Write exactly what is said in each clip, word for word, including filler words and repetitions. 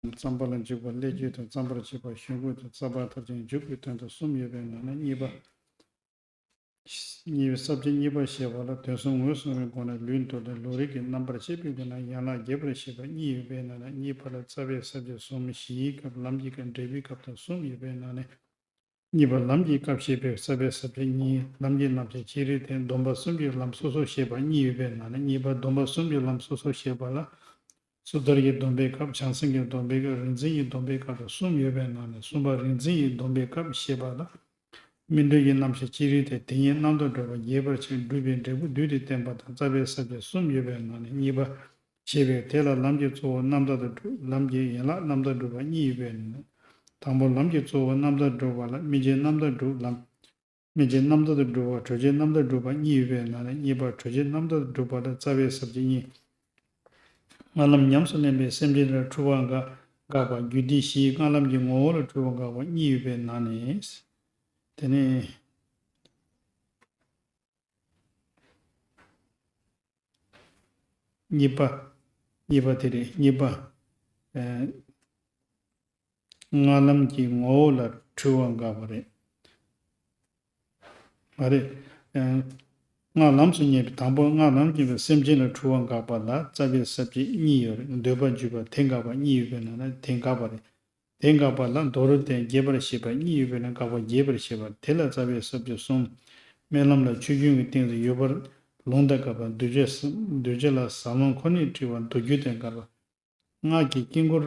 བརྩམ་པ་ལ་འཇུག་པ། བསླད་བརྗོད་དུ་བརྩམ་པར་བྱེད་པ། གཞུང་ཀུན་ཏུ་རྩོད་པ་མཐར་ཕྱིན་འཇུག་པའི་དོན་དུ་གསུམ་ཡོད་པའི་ནང་ནས་གཉིས་པ། གཉིས་པའི་ས་བཅད་གཉིས་པ་ཞེས་པ་ལ་དོན་གསུམ་ངོས་བཟུང་བའི་སྒོ་ནས་ལུས་མདོར་བསྟན། ལུང་རིགས་ཀྱི་རྣམ་པར་ཕྱེ་བའི་སྒོ་ནས་ཡན་ལག་རྒྱས་པར་བཤད་པ་གཉིས་ཡོད་པའི་ནང་ནས་གཉིས་པ་ལ་རྩ་བའི་ས་བཅད་གསུམ། གཞིའི་སྐབས། ལམ་གྱི་སྐབས། འབྲས་བུའི་སྐབས་དང་གསུམ་ཡོད་པའི་ནང་ནས། གཉིས་པ་ལམ་གྱི་སྐབས་བཤད་པའི་རྩ་བའི་ས་བཅད་གཉིས། ལམ་གྱི་རྣམ་གཞག་ཅི་རིགས་ཏེ། སྡོམ་པ་གསུམ་གྱི་ལམ་སོ་སོར་བཤད་པ་གཉིས་ཡོད་པའི་ནང་ནས་གཉིས་པ་སྡོམ་པ་གསུམ་གྱི་ལམ་སོ་སོར་བཤད་པ་ལ། སོ་ཐར་གྱི་སྡོམ་པའི་སྐབས། བྱང་སེམས་ཀྱི་སྡོམ་པའི་སྐབས། རིག་འཛིན་གྱི་སྡོམ་པའི་སྐབས་དང་གསུམ་ཡོད་པའི་ནང་ནས་གསུམ་པ་རིག་འཛིན་གྱི་སྡོམ་པའི་སྐབས་བཤད་པ་ལ། སྨིན་གྲོལ་གྱི་རྣམ་གཞག་ཅི་རིགས་ཏེ། དེ་ཉིད་རྣམ་དག་སྒྲུབ་པ་རྒྱས་པར་བྱེད། སྒྲུབ་པའི་འབྲས་བུ་བསྡུས་ཏེ་བསྟན་པ་དང་རྩ་བའི་ས་བཅད་གསུམ་ཡོད་པའི་ནང་ནས་གཉིས་པ། ཞེས་པས་དེ་ལ་ལམ་གྱི་གཙོ་བོ་རྣམ་དག་ཏུ་སྒྲུབ། ལམ་གྱི་ཡན་ལག་རྣམ་དག་སྒྲུབ་པ་གཉིས་ཡོད་པའི་ནང་ནས། དང་པོ་ལམ་གྱི་གཙོ་བོ་རྣམ་དག་སྒྲུབ་པ་ལ་སྨིན་བྱེད་རྣམ་དག་སྒྲུབ། ལམ། སྨིན་བྱེད་རྣམ་དག་ཏུ་སྒྲུབ་པ། གྲོལ་བྱེད་རྣམ་དག་སྒྲུབ་པ་གཉིས་ཡོད་པའི་ནང་ནས་གཉིས་པ་གྲོལ་བྱེད་རྣམ་དག་ཏུ་སྒྲུབ་པ་ལ་རྩ་བའི་ས་བཅད་གཉིས། སྔགས་ལམ་ཉམས་སུ་ལེན་པའི་སེམས་ཅན་ལ་འཁྲུལ་པ་འགག་འགག་པ། རྒྱུད་སྡེ་བཞིའི་སྔགས་ལམ་གྱི་ངོ་བོ་ལ་འཁྲུལ་པ་འགག་པ་གཉིས་ཡོད་པའི་ནང་ནས། དེ་ནས། གཉིས་པ། གཉིས་པ་དེ་རེད། གཉིས་པ། ཨ། སྔགས་ལམ་གྱི་ངོ་བོ་ལ་འཁྲུལ་པ་འགག་པ་རེད། མ་རེད། ཨ། སྔགས་ལམ་དུ་གཉེར་བའི། དང་པོ་སྔགས་ལམ་གྱི་སེམས་ཅན་ལ་འཁྲུལ་པ་འགག་པ་ལ་རྩ་བའི་ས་བཅད་གཉིས་ཡོད་རེད། འདོད་པ་འཇུག་པ། དེ་འགག་པ་གཉིས་ཡོད་པའི་ནང་ན་དེ་འགག་པ་རེད། དེ་འགག་པ་ལ་མདོར་བསྟན་རྒྱས་པར་བཤད་པ་གཉིས་ཡོད་པའི་ནང་འགག་པ་རྒྱས་པར་བཤད་པ་དེ་ལ་རྩ་བའི་ས་བཅད་གསུམ། སྨོན་ལམ་ལ་ཆོས་རྒྱུན་གྱི་སྟེང་དུ་ཡོད་པར་ལུང་དང་འགལ་བ། གདུལ་བྱ་གདུལ་བྱ་ལ་ཟབ་ལམ་ཁོ་ནས་འཁྲིད་པ་མདོ་རྒྱུད་དང་འགལ་བ། སྔགས་ཀྱི་དཀྱིལ་འཁོར་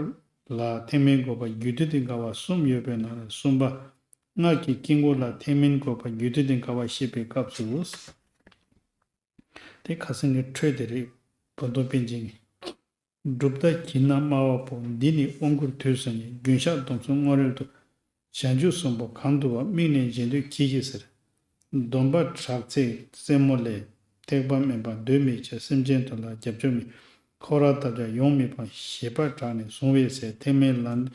ལ་ཐེག་དམན་དགོས་པ་རྒྱུད་སྡེ་དང་འགལ་བ་གསུམ་ཡོད་པའི་ནང་ནས་གསུམ་པ། སྔགས་ཀྱི་དཀྱིལ་འཁོར་ལ་ཐེག་དམན་དགོས་པ་རྒྱུད་སྡེ་དང་འགལ་བ་བཤད་པའི་སྐབས་སུ། དེ་ཁ་སང་གི་འཕྲོས་དེ་རེད། བུ་སྟོན་པཎ་ཆེན་གྱིས། གྲུབ་མཐའ་གྱིས་ན་སྨྲ་བ་པོ། འདི་ནི་དབང་བསྐུར་དུས་སུ་ཉིད། རྒྱུན་བཤགས་སྡོམ་གསུམ་སྔོན་རོལ་དུ། བྱང་ཆུབ་གསུམ་པོ་གང་འདུལ་བ། དམིགས་ནས་རྗེས་ཟློས་གྱིས་ཤིག་ཟེར། སྡོམ་པ་དྲག་ཚེ་རྩེ་མོ་ལས། ཐེག་པ་དམན་པ་འདོད་མི་བྱེད། སེམས་ཅན་དོན་ལ་རྒྱབ་སྐྱོར་མེད། འཁོར་བ་དག་ཀྱང་ཡོང་མི་ཕོད། ཞེས་པ་དྲག་ནས་བཟུང་བའི་ཚེ་ཐེག་དམན་ལ།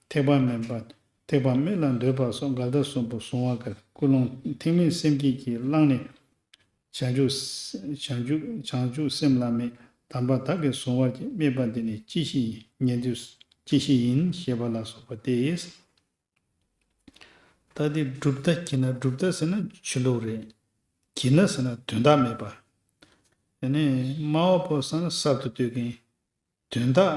ཐེག་པ་དམན་པ། ཐེག་པ་དམན་ལ་འདོད་པ་སོགས་འགལ་ཟླ་གསུམ་པོ་བཟུང་བ་གལ། ཀུན་སློང་ཐེག་དམན་སེམས་བསྐྱེད་ཀྱིས་བསླངས་ནས། བྱང་ཆུབ། བྱང་ཆུབ། བྱང་ཆུབ་སེམས་ལ་དམིགས། དམ་པ་བདག་གིས་བཟུང་བར་བགྱི། དམིགས་པ་འདི་ནི་ཅི་ཞིག་ཡིན། ཉན་ཐོས། ཅི་ཞིག་ཡིན། ཞེས་པ་ལ་སོགས་པ་སྟེ། ད་དེ་གྲུབ་མཐའ་གྱིས་ན། གྲུབ་མཐའ་ཟེར་ན་ཆོས་ལུགས་རེད། གྱིས་ན་ཟེར་ན་དོན་དག་མེད་པ། དེ་ནས་སྨྲ་བ་པོ་ཟེར་ན་གསར་དུ་བཏོད་མཁན། དོན་དག་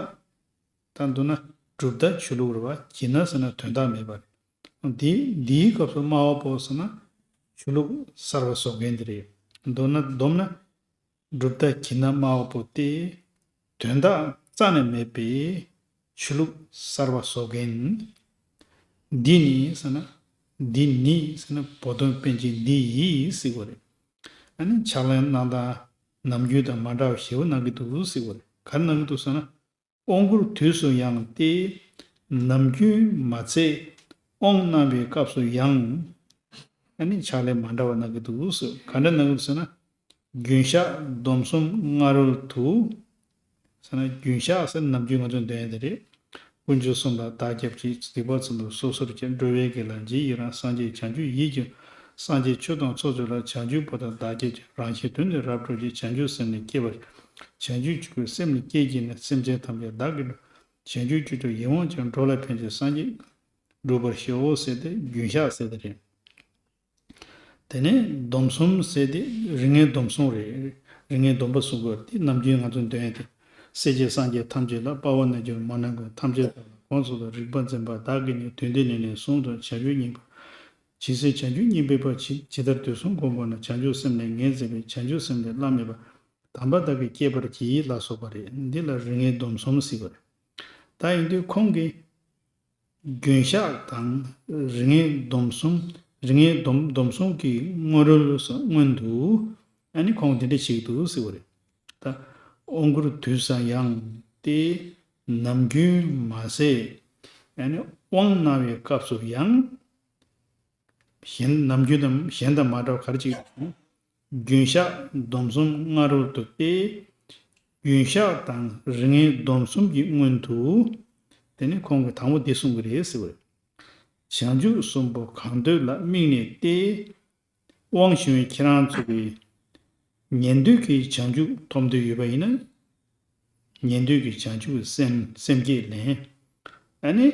ད་འདུག་ན་གྲུབ་མཐའ་ཆོས་ལུགས་རེད་བ། གྱིས་ན་ཟེར་ན་དོན་དག་མེད་པ་རེད། འདི་འདིའི་སྐབས་སུ་སྨྲ་བ་པོ་ཟེར་ན་ཆོས་ལུགས་གསར་བ་བཟོ་མཁན་དེ་རེད། མདོར་ན་བསྡོམས་ན། གྲུབ་མཐའ་གྱིས་ན་སྨྲ་བ་པོ་སྟེ། དོན་དག་རྩ་ནས་མེད་པའི་ཆོས་ལུགས་གསར་བ་བཟོ་མཁན། འདི་ནི་ཟེར་ན། འདི་ནི་ཟེར་ན་བུ་སྟོན་པཎ་ཆེན་འདི་ཡིས་ཟེར་བ་རེད། ཨ་ནི་ཕྱག་ལེན་གནང་སྟངས་ནམ་རྒྱུན་དང་མ་འདྲ་བ་ཞེ་པོ་གནང་གི་འདུག་ཟེར་བ་རེད། ག་རེ་གནང་གི་འདུག་ཟེར་ན། དབང་བསྐུར་དུས་སུ་ཡང་སྟེ། ནམ་རྒྱུན་མ་ཚད་དབང་གནང་བའི་སྐབས་སུ་ཡང་། ཨ་ནི་ཕྱག་ལེན་མ་འདྲ་བ་གནང་གི་འདུག་ཟེར། ག་འདྲ་གནང་གི་འདུག་ཟེར་ན། རྒྱུན་བཤགས་སྡོམ་གསུམ་སྔ་རོལ་དུ། ཟེར་ན་རྒྱུན་བཤགས་ཟེར་ནམ་རྒྱུན་ང་ཚོས་འདོན་ཡ་དེ་རེད། དཀོན་མཆོག་གསུམ་ལ་བདག་སྐྱབས་མཆི། སྡིག་པ་གསུམ་ལ་སོ་སོར་གྱིས། འགྲོ་བའི་དགེ་ལ་རྗེས་ཡི་རང་། སངས་རྒྱས་བྱང་ཆུབ་ཡིད་ཀྱིས། སངས་རྒྱས་ཆོས་དང་ཚོགས་ཚུལ་ལ། བྱང་ཆུབ་བོ་དང་བདག་སྐྱབས་མཆི། རང་གཞན་དོན་དུ་རབ་སྒྲོལ་གྱིས། བྱང་ཆུབ་སེམས་ནི་བསྐྱེད་པར། བྱང་ཆུབ་ཆོས་ཀུན་སེམས་ལ་བསྐྱེད་བགྱིས་ནས། སེམས་ཅན་ཐམས་ཅད་བདག་གིས་འགྲོ། བྱང་ཆུབ་སྤྱོད་མཆོག་ཡིད་འོང་ཅན། འགྲོ་ལ་ཕན་ཕྱིར་སངས་རྒྱས་འགྲུབ་པར་ཤོག་ཟེར་ཏེ་རྒྱུན་བཤགས་ཟེར་དེ་རེད། དེ་ནས་སྡོམ་གསུམ་ཟེར་དེ་རིགས་ལྔའི་སྡོམ་གསུམ་རེད། རིགས་ལྔའི་སྡོམ་པ་གསུམ་པོ་དེ་ནམ་རྒྱུན་ང་ཚོས་འདོན་ཡ་དེ། སྲས་བཅས་སངས་རྒྱས་ཐམས་ཅད་ལ། དཔའ་བོ་རྣལ་འབྱོར་མ་ནིང་ཀུན། ཐམས་ཅད་དག་ལ་དགོངས་སུ་གསོལ། རིག་པ་འཛིན་པ་བདག་གིས་ནི། དོན་འདི་ནི་ནི་གསུང་དུ། བྱང་ཆུབ་སྙིང་པོ། ཇི་སྲིད་བྱང་ཆུབ་སྙིང་པོའི་བར། ཇི་ཇི་ལྟར་དུས་གསུམ་གོམས་པ་ན། བྱང་ཆུབ་སེམས་ནི་ངེས་འཛིན་པའི། བྱང་ཆུབ་སེམས་ལས་བླ་མེད་པ། དམ་པ་བདག་གིས་བསྐྱེད་པར་བགྱི། ལ་སོགས་པ་རེད། འདི་ལ་རིགས་ལྔའི་སྡོམ་གསུམ་ཟེར་བ་རེད། ད་ཡིན་དུས་ཁོང་གིས་རྒྱུན་བཤགས་དང་རིགས་ལྔའི་སྡོམ་གསུམ། རིགས་ལྔའི་སྡོམ་སྡོམ་གསུམ་གྱི་སྔོན་རོལ་སྔོན་དུ་ཨ་ནི་ཁོང་དེ་འདྲ་ཞིག་འདུག་ཟེར་བ་རེད། ད་དབང་བསྐུར་དུས་སུ་ཡང་སྟེ། ནམ་རྒྱུན་མ་ཟད་ཨ་ནི་དབང་གནང་བའི་སྐབས་སུ་ཡང་། གཞན་ནམ་རྒྱུན་དང་གཞན་དང་མ་འདྲ་བ་ག་རེ་ཅིག་དང་། རྒྱུན་བཤགས་སྡོམ་གསུམ་སྔ་རོལ་དུ་སྟེ། རྒྱུན་བཤགས་དང་རིགས་ལྔའི་སྡོམ་གསུམ་གྱི་སྔོན་དུ། དེ་ནི་ཁོང་གིས་དང་པོ་འདི་གསུང་གི་རེད་ཟེར་བ་རེད། བྱང་ཆུབ་གསུམ་པོ་གང་འདོད་ལ་དམིགས་ནས་ཏེ། དབང་ཞུ་བའི་ཁྱེད་རང་ཚོ་གིས་ཉན་ཐོས་ཀྱི་བྱང་ཆུབ་ཐོབ་འདོད་ཡོད་པ་ཡིན་ན། ཉན་ཐོས་ཀྱི་བྱང་ཆུབ་སེམས་སེམས་བསྐྱེད་ལེན། ཨ་ནི་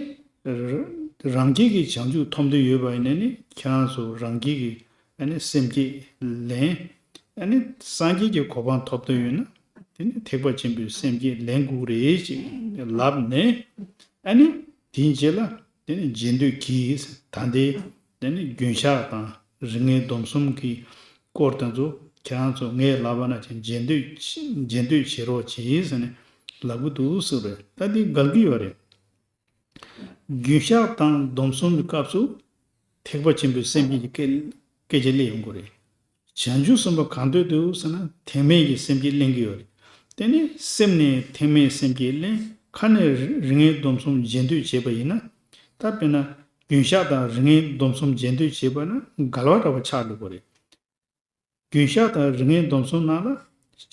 ར་རང་རྒྱལ་གྱི་བྱང་ཆུབ་ཐོབ་འདོད་ཡོད་པ་ཡིན་ན་ནི་ཁྱེད་རང་ཚོ་རང་རྒྱལ་གྱི་ཨ་ནི་སེམས་བསྐྱེད་ལེན། ཨ་ནི་སངས་རྒྱས་ཀྱི་གོ་འཕང་ཐོབ་འདོད་ཡོད་ན་དེ་ནི་ཐེག་པ་ཆེན་པོའི་སེམས་བསྐྱེད་ལེན་དགོས་རེད་ཅེས་ལབ་ནས། ཨ་ནི་དེའི་རྗེས་ལ་དེ་ནི་རྗེས་ཟློས་གྱིས། ད་ལྟའི་དེ་ནི་རྒྱུན་བཤགས་དང་རིགས་ངན་སྡོམ་གསུམ་གྱི་སྐོར་དེ་ཚོ་ཁྱེད་རང་ཚོ་ངས་ལབ་པ་ནང་བཞིན་རྗེས་ཟློས་རྗེས་ཟློས་བྱེད་རོགས་གྱིས་ཟེར་ནས་ལབ་གི་འདུག་ཟེར་བ་རེད། ད་འདི་འགལ་གྱི་ཡོད་རེད། རྒྱུན་བཤགས་དང་སྡོམ་གསུམ་གྱི་སྐབས་སུ་ཐེག་པ་ཆེན་པོའི་སེམས་བསྐྱེད་ཀྱི་སྐད་སྐད་ཆ་སླེབས་ཡོང་གི་རེད། བྱང་ཆུབ་སེམས་དཔའ་གང་འདོད་དུ་ཟེར་ན་ཐེག་དམན་གྱི་སེམས་བསྐྱེད་ལེན་གྱི་ཡོད་རེད། དེ་ནི་སེམས་ནས་ཐེག་དམན་སེམས་བསྐྱེད་ལེན། ཁ་ནས་རིགས་ངན་སྡོམ་གསུམ་རྗེས་ཟློས་བྱས་པ་ཡིན་ན། ད་དཔེར་ན་རྒྱུན་བཤགས་དང་རིགས་ངན་སྡོམ་གསུམ་རྗེས་ཟློས་བྱས་པ་ན་འགལ་བ་འདྲ་བ་ཆགས་འགྲོ་གི་རེད། རྒྱུན་བཤགས་དང་རིགས་ངན་སྡོམ་གསུམ་ནང་ལ་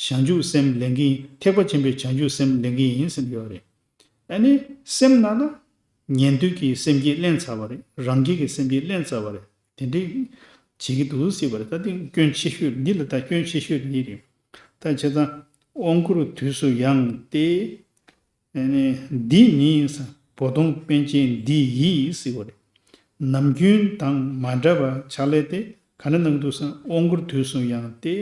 བྱང་ཆུབ་སེམས་ལེན་གྱི་ཡིན། ཐེག་པ་ཆེན་པོའི་བྱང་ཆུབ་སེམས་ལེན་གྱི་ཡིན་ཟེར་གྱི་ཡོད་རེད། ཨ་ནི་སེམས་ནང་ལ་ཉན་ཐོས་ཀྱི་སེམས་བསྐྱེད་ལེན་ཚར་བ་རེད། རང་རྒྱལ་གྱི་སེམས་བསྐྱེད་ལེན་ཚར་བ་རེད། དེ་འདྲའི་བྱེད་ཀྱི་འདུག་ཟེར་བ་རེད། ད་དེ་སྐྱོན་ཆེ་ཤོས་འདི་ལ་ད་སྐྱོན་ཆེ་ཤོས་འདི་རེད། ད་བྱས་ཙང་དབང་བསྐུར་དུས་སུ་ཡང་སྟེ། ཨ་ནི་འདི་ནི་བོ་དོང་པཎ་ཆེན་འདི་ཡིས་ཟེར་བ་རེད། ནམ་རྒྱུན་དང་མ་འདྲ་བ་ཕྱག་ལས་ཏེ་ག་འདྲ་གནང་འདུག་ཟེར་ན། དབང་བསྐུར་དུས་སུ་ཡང་སྟེ།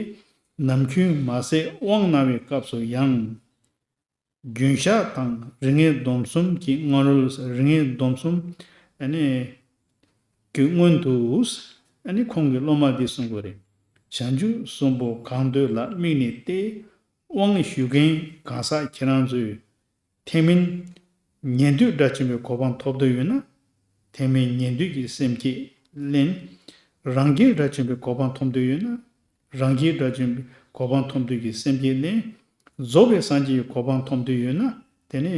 ནམ་རྒྱུན་མ་ཟད་དབང་གནང་བའི་སྐབས་སུ་ཡང་། རྒྱུན་བཤགས་དང་རིགས་ངན་སྡོམ་གསུམ་གྱི་སྔོན་རོལ། རིགས་ངན་སྡོམ་གསུམ་ཨ་ནི་གི་སྔོན་དུ་ཨ་ནི་ཁོང་གི་སློབ་མ་འདི་གསུང་གི་རེད། བྱང་ཆུབ་གསུམ་པོ་གང་འདོད་ལ་དམིགས་ནས་ཏེ། དབང་ཞུ་མཁན་གང་ཟག་ཁྱེད་རང་ཚོས་ཐེག་དམན་ཉན་ཐོས་དགྲ་བཅོམ་པའི་གོ་འཕང་ཐོབ་འདོད་ཡོད་ན། ཐེག་དམན་ཉན་ཐོས་ཀྱི་སེམས་བསྐྱེད་ལེན། རང་རྒྱལ་དགྲ་བཅོམ་པའི་གོ་འཕང་ཐོབ་འདོད་ཡོད་ན། རང་རྒྱལ་དགྲ་བཅོམ་པའི་གོ་འཕང་ཐོབ་འདོད་ཀྱི་སེམས་བསྐྱེད་ལེན། རྫོགས་པའི་སངས་རྒྱས་ཀྱི་གོ་འཕང་ཐོབ་འདོད་ཡོད་ན། དེ་ནི་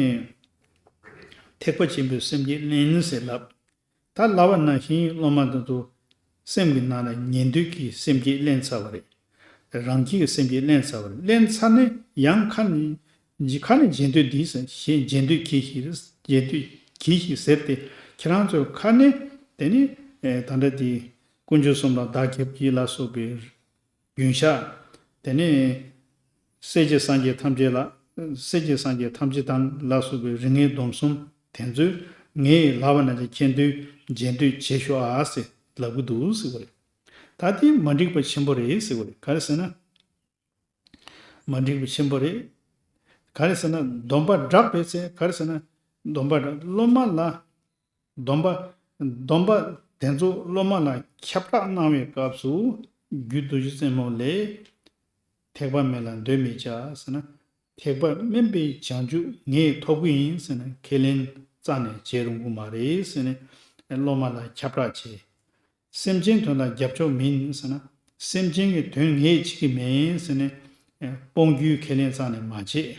ཐེག་པ་ཆེན་པོའི་སེམས་བསྐྱེད་ལེན་ཟེར་ལབ། ད་ལབ་པ་ནང་བཞིན་སློབ་མ་དེ་ཚོ་སེམས་ཀྱི་ནང་ལ་ཉན་ཐོས་ཀྱི་སེམས་བསྐྱེད་ལེན་ཚར་བ་རེད། རང་རྒྱལ་གྱི་སེམས་བསྐྱེད་ལེན་ཚར་བ་རེད། ལེན་ཚར་ནས་ཡང་ཁ་ནས་ཁ་ནས་རྗེས་ཟློས་འདི་ཟེར། ཞེས་རྗེས་ཟློས་གྱིས་ཤིག་རྗེས་ཟློས་གྱིས་ཤིག་ཟེར་ཏེ་ཁྱེད་རང་ཚོའི་ཁ་ནས་དེ་ནི་ད་ལྟ་དེ་དཀོན་མཆོག་གསུམ་དང་བདག་སྐྱབས་ཀྱིས་ལ་སོགས་པའི་རྒྱུན་བཤགས། དེ་ནས་སྲས་བཅས་སངས་རྒྱས་ཐམས་ཅད་ལ། སྲས་བཅས་སངས་རྒྱས་ཐམས་ཅད་དང་ལ་སོགས་པའི་རིགས་ངན་སྡོམ་གསུམ་དེ་ཚོས་ངས་ལབ་པ་ནང་བཞིན་ཁྱེད་ཚོས་རྗེས་ཟློས་བྱེད་ཤོག་ཨ་ཟེར་ལབ་གི་འདུག་ཟེར་བ་རེད། ད་དེ་མ་འགྲིག་པ་ཆེན་པོ་རེད་ཟེར་བ་རེད། ག་རེ་ཟེར་ན། མ་འགྲིག་པ་ཆེན་པོ་རེད། ག་རེ་ཟེར་ན་སྡོམ་པ་བསྒྲགས་པའི་ཚེ། ག་རེ་ཟེར་ན་སྡོམ་པ་བསྒྲགས། སློབ་མ་ལ་སྡོམ་པ། སྡོམ་པ་དེ་ཚོ་སློབ་མ་ལ་ཁྱབ་བསྒྲགས་གནང་བའི་སྐབས་སུ་རྒྱུ་རྡོ་རྗེ་རྩེ་མོ་ལས། ཐེག་པ་དམན་ལ་འདོད་མི་བྱ་ཟེར་ན། ཐེག་པ་དམན་པའི་བྱང་ཆུབ་ངས་ཐོབ་ཀྱི་ཡིན་ཟེར་ནས་ཁས་ལེན་རྩ་ནས་བྱེད་རུང་གི་མ་རེད་ཟེར་ནས་སློབ་མ་ལ་ཁྱབ་བསྒྲགས་བྱེད། སེམས་ཅན་དོན་ལ་རྒྱབ་སྐྱོར་མིན་ཟེར་ན། སེམས་ཅན་གྱི་དོན་ངས་བྱེད་ཀྱི་མིན་ཟེར་ནས་སྤོང་རྒྱུའི་ཁས་ལེན་རྩ་ནས་མ་བྱེད།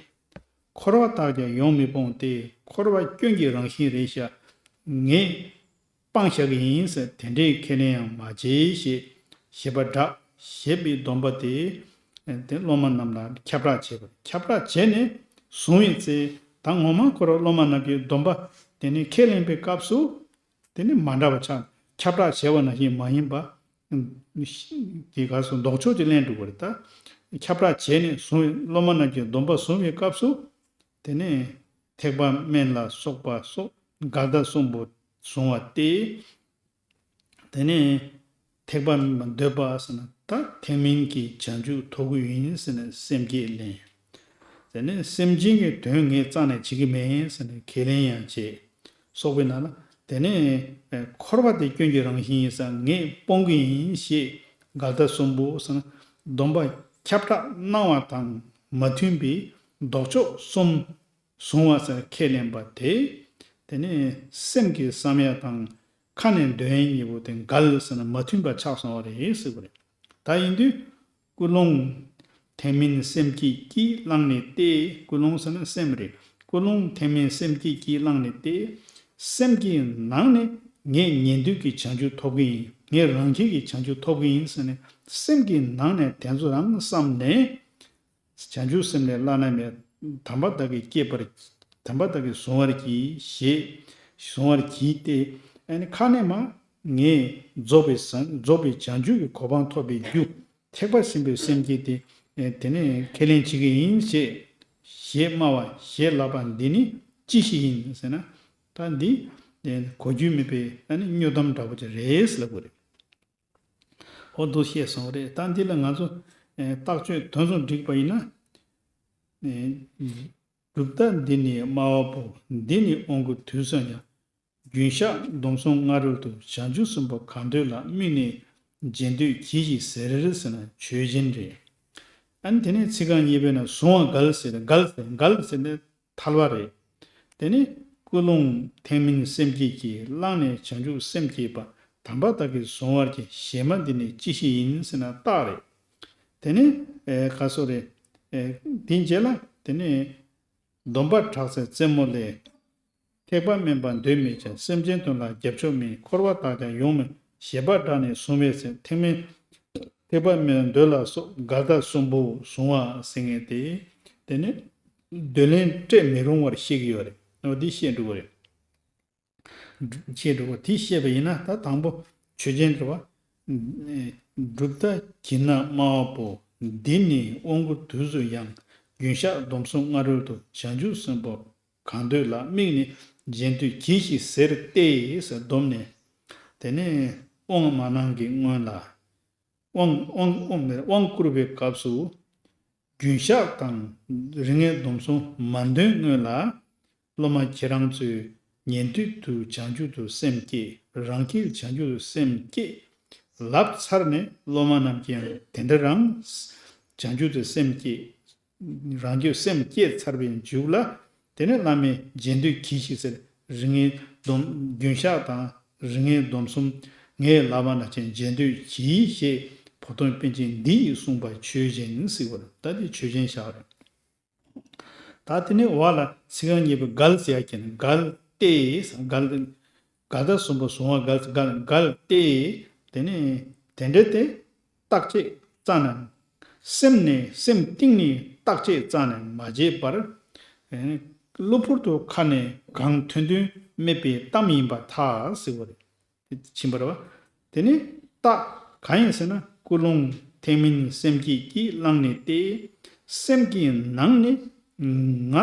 འཁོར་བ་བརྟགས་ཀྱང་ཡོང་མི་སྤོང་སྟེ། འཁོར་བ་སྐྱོན་གྱི་རང་བཞིན་རེད་ཤག་ངས་སྤང་བཞག་གི་ཡིན་ཟེར་དེ་འདྲའི་ཁས་ལེན་ཡང་མ་བྱེད་ཞེས་ཞེས་པ་བསྒྲགས། ཞེས་པའི་སྡོམ་པ་དེ་དེ་སློབ་མ་རྣམས་ལ་ཁྱབ་བསྒྲགས་བྱས་པ། ཁྱབ་བསྒྲགས་བྱས་ནས་བཟུང་བའི་ཚེ། ད་ངོ་མ་ཁོ་རང་སློབ་མ་རྣམས་ཀྱིས་སྡོམ་པ་དེ་ནི་ཁས་ལེན་པའི་སྐབས་སུ་དེ་ནི་མ་འདྲ་བ་ཆགས། ཁྱབ་བསྒྲགས་བྱས་པ་ནང་བཞིན་མ་ཡིན་པ། དེ་ག་སོ་ལྡོག་ཕྱོགས་ཀྱི་ལན་འགྲུབ་པ་རེད། ད་ཁྱབ་བསྒྲགས་བྱས་ནས་བཟུང་བའི་སློབ་མ་རྣམས་ཀྱིས་སྡོམ་པ་བཟུང་བའི་སྐབས་སུ། དེ་ནས་ཐེག་པ་དམན་ལ་སོགས་པ་སོགས་འགལ་ཟླ་གསུམ་པོ་བཟུང་བ་སྟེ། དེ་ནས་ཐེག་པ་དམན་པ་འདོད་པ་ཟེར་ན། ད་ཐེག་དམན་གྱི་བྱང་ཆུབ་ཐོབ་ཀྱི་ཡིན་ཟེར་ནས་སེམས་བསྐྱེད་ལེན། དེ་ནས་སེམས་ཅན་གྱི་དོན་ངས་རྩ་ནས་བྱེད་ཀྱི་མིན་ཟེར་ནས་ཁས་ལེན་ཡང་བྱེད། སོགས་པའི་ནང་ལ། དེ་ནས་འཁོར་བ་དེ་སྐྱོན་གྱི་རང་བཞིན་ཡིན་ཙང་ངས་སྤོང་གི་ཡིན་ཞེས་འགལ་ཟླ་གསུམ་པོ་ཟེར་ན། སྡོམ་པ་ཁྱབ་བསྒྲགས་གནང་བ་དང་མ་མཐུན་པའི་ལྡོག་ཕྱོགས་གསུམ་བཟུང་བ་ཟེར་ཁས་ལེན་པ་དེ། དེ་ནི་སེམས་ཀྱི་བསམ་ཡས་དང་ཁ་ནས་འདོན་ཡས་གཉིས་པོ་དེ་འགལ་ཟེར་ན་མ་མཐུན་པ་ཆགས་སོང་བ་རེད་ཟེར་བ་རེད། ད་ཡིན་དུས། ཀུན་སློང་ཐེག་དམན་སེམས་བསྐྱེད་ཀྱིས་བསླངས་ནས་ཏེ། ཀུན་སློང་ཟེར་ན་སེམས་རེད། ཀུན་སློང་ཐེག་དམན་སེམས་བསྐྱེད་ཀྱིས་བསླངས་ནས་ཏེ། སེམས་ཀྱི་ནང་ནས་ངས་ཉན་ཐོས་ཀྱི་བྱང་ཆུབ་ཐོབ་ཀྱི་ཡིན། ངས་རང་རྒྱལ་གྱི་བྱང་ཆུབ་ཐོབ་ཀྱི་ཡིན་ཟེར་ནས་སེམས་ཀྱི་ནང་ནས་དེ་ཚོ་རང་བསམ་ནས། བྱང་ཆུབ་སེམས་ལས་བླ་ན་མེད་དམ་པ་བདག་གིས་བསྐྱེད་པར། དམ་པ་བདག་གིས་བཟུང་བར་བགྱི་ཞེས་བཟུང་བར་བགྱིས་ཏེ། ཨ་ནི་ཁ་ནས་མ་ངས་རྫོགས་པའི་སངས་རྫོགས་པའི་བྱང་ཆུབ་ཀྱི་གོ་འཕང་ཐོབ་པའི་རྒྱུ། ཐེག་པ་ཆེན་པོའི་སེམས་བསྐྱེད་དེ་དེ་ནས་ཁས་ལེན་བྱེད་ཀྱི་ཡིན་ཞེས་ཞེས་སྨྲ་བ་ཞེས་ལབ་པ་འདི་ནི་ཅི་ཞིག་ཡིན་ཟེར་ན། ད་འདི་གོ་རྒྱུ་མེད་པའི་ཨ་ནི་སྨྱོ་གཏམ་འདྲ་པོ་ཅིག་རེད་ལབ་དགོས་རེད། འོ་འདུག་བཤད་སོང་རེད། ད་འདི་ལ་ང་ཚོ་ཨེ་རྟགས་ཆོས་དོན་ཚོ་བསྒྲིགས་པ་ཡིན་ན། ཨེ་གྲུབ་མཐའ་འདི་ནི་སྨྲ་བ་པོ། འདི་ནི་དབང་བསྐུར་དུས་སུ་ཡང་། རྒྱུན་བཤགས་སྡོམ་གསུམ་སྔ་རོལ་དུ། བྱང་ཆུབ་སེམས་དཔའ་གང་འདོད་ལ། དམིགས་ནས་རྗེས་ཟློས་གྱིས་ཤིག་ཟེར་ཟེར་ན་ཆོས་ཅན་རེད། ཨ་ནི་དེ་ནས་ཚིག་རྐང་གཉིས་པའི་ནང་གཟུང་བ་འགལ་ཟེར། འགལ་ཟེར། འགལ་ཟེར་ནས་ཐལ་བ་རེད། དེ་ནི་ཀུན་སློང་ཐེག་དམན་སེམས་བསྐྱེད་ཀྱིས། བླངས་ནས་བྱང་ཆུབ་སེམས་བསྐྱེད་པ། དམ་པ་བདག་གིས་གཟུང་བར་བགྱི། གཞན་མ་འདི་ནི་ཅི་ཞིག་ཡིན་ཟེར་ན་རྟགས་རེད། དེ་ནི་ཨེ་ག་སོ་རེད། ཨེ་དེ་རྗེས་ལ་དེ་ནི་སྡོམ་པ་དྲག་རྩལ་རྩེ་མོ་ལས། ཐེག་པ་དམན་པ་འདོད་མི་བྱ། སེམས་ཅན་དོན་ལ་རྒྱབ་ཕྱོགས་མིན། འཁོར་བ་དག་ཀྱང་ཡོང་མིན། བཞེད་པ་དྲག་ནས་བཟུང་བས་ཟེར། ཐེག་དམན་ཐེག་པ་དམན་འདོད་ལ་སོགས། འགལ་ཟླ་གསུམ་པོ་གཟུང་བ་ཟེར་མཁན་དེ། དེ་ནི་འདོད་ལན་སྤྲད་མི་རུང་བར་བཤད་ཀྱི་ཡོད་རེད། འོ་འདི་བཤད་འགྲོ་གི་རེད། བཤད་འགྲོ་གི་དེ་བཤད་པ་ཡིན་ན། ད་དང་པོ་ཆོས་ཅན་འགྲོ་བ། གྲུབ་མཐའ་གྱིས་ན་སྨྲ་བ་པོ། འདི་ནི་དབང་བསྐུར་དུས་སུ་ཡང་། རྒྱུན་བཤགས་སྡོམ་གསུམ་སྔ་རོལ་དུ། བྱང་ཆུབ་སེམས་དཔའ་གང་འདོད་ལ། དམིགས་ནས་རྗེས་ཟློས་གྱིས་ཤིག་ཟེར་ཏེ་ཟེར། སྡོམ་ནས་དེ་ནས་དབང་མ་གནང་གི་སྔོན་ལ། དབང་དབང་དབང་དབང་བསྐུར་བའི་སྐབས་སུ། རྒྱུན་བཤགས་དང་རིགས་ལྔའི་སྡོམ་གསུམ་མ་འདོན་སྔོན་ལ། སློབ་མ་ཁྱེད་རང་ཚོས་ཉན་ཐོས་དུ་བྱང་ཆུབ་ཏུ་སེམས་བསྐྱེད། རང་གིས་བྱང་ཆུབ་ཏུ་སེམས་བསྐྱེད་ལབ་ཚར་ནས། སློབ་མ་རྣམས་ཀྱིས་ཡང་དེ་འདྲ་རང་བྱང་ཆུབ་ཏུ་སེམས་བསྐྱེད། རང་རྒྱུད་སེམས་བསྐྱེད་ཚར་བའི་མཇུག་ལ། དེ་ནས་བླ་མས་རྗེས་ཟློས་གྱིས་ཤིག་ཟེར། རིགས་ལྔའི་སྡོམ་རྒྱུན་བཤགས་དང་རིགས་ལྔའི་སྡོམ་གསུམ་ངས་ལབ་པ་ན་ཁྱེད་རྗེས་ཟློས་གྱིས་ཞེས། བོ་དོན་པཎ་ཆེན་འདི་ཡིས་གསུངས་པ་ཆོས་ཅན་ཟེར་བ་རེད། ད་དེ་ཆོས་ཅན་བཞག་རེད། ད་དེ་ནས་འོག་ལ་ཚིག་རྐང་གཉིས་པའི་འགལ་ཟེར་ཡ་ཁྱེད་ནི་འགལ་ཏེ་ཟེར། འགལ་འགལ་ཟླ་གསུམ་པོ་གཟུང་བ་འགལ་ཟེར། འགལ་འགལ་ཏེ། དེ་ནས་དེ་འདྲ་སྟེ། བརྟག་དཔྱད་རྩ་ནས། སེམས་ནས་སེམས་གཏིང་ནས་བརྟག་དཔྱད་རྩ་ནས་མ་བྱས་པར། གློ་བུར་དུ་ཁ་ནས་གང་ཐོན་ཐོན་སྨྲས་པའི་གཏམ་ཡིན་པར་ཐལ་ཟེར་བ་རེད། ཕྱིན་པ་རེད་བ། དེ་ནི་རྟགས་གང་ཡིན་ཟེར་ན། ཀུན་སློང་ཐེག་དམན་སེམས་བསྐྱེད་ཀྱིས་བླངས་ནས་ཏེ། སེམས་ཀྱི་ནང་ནས་ང་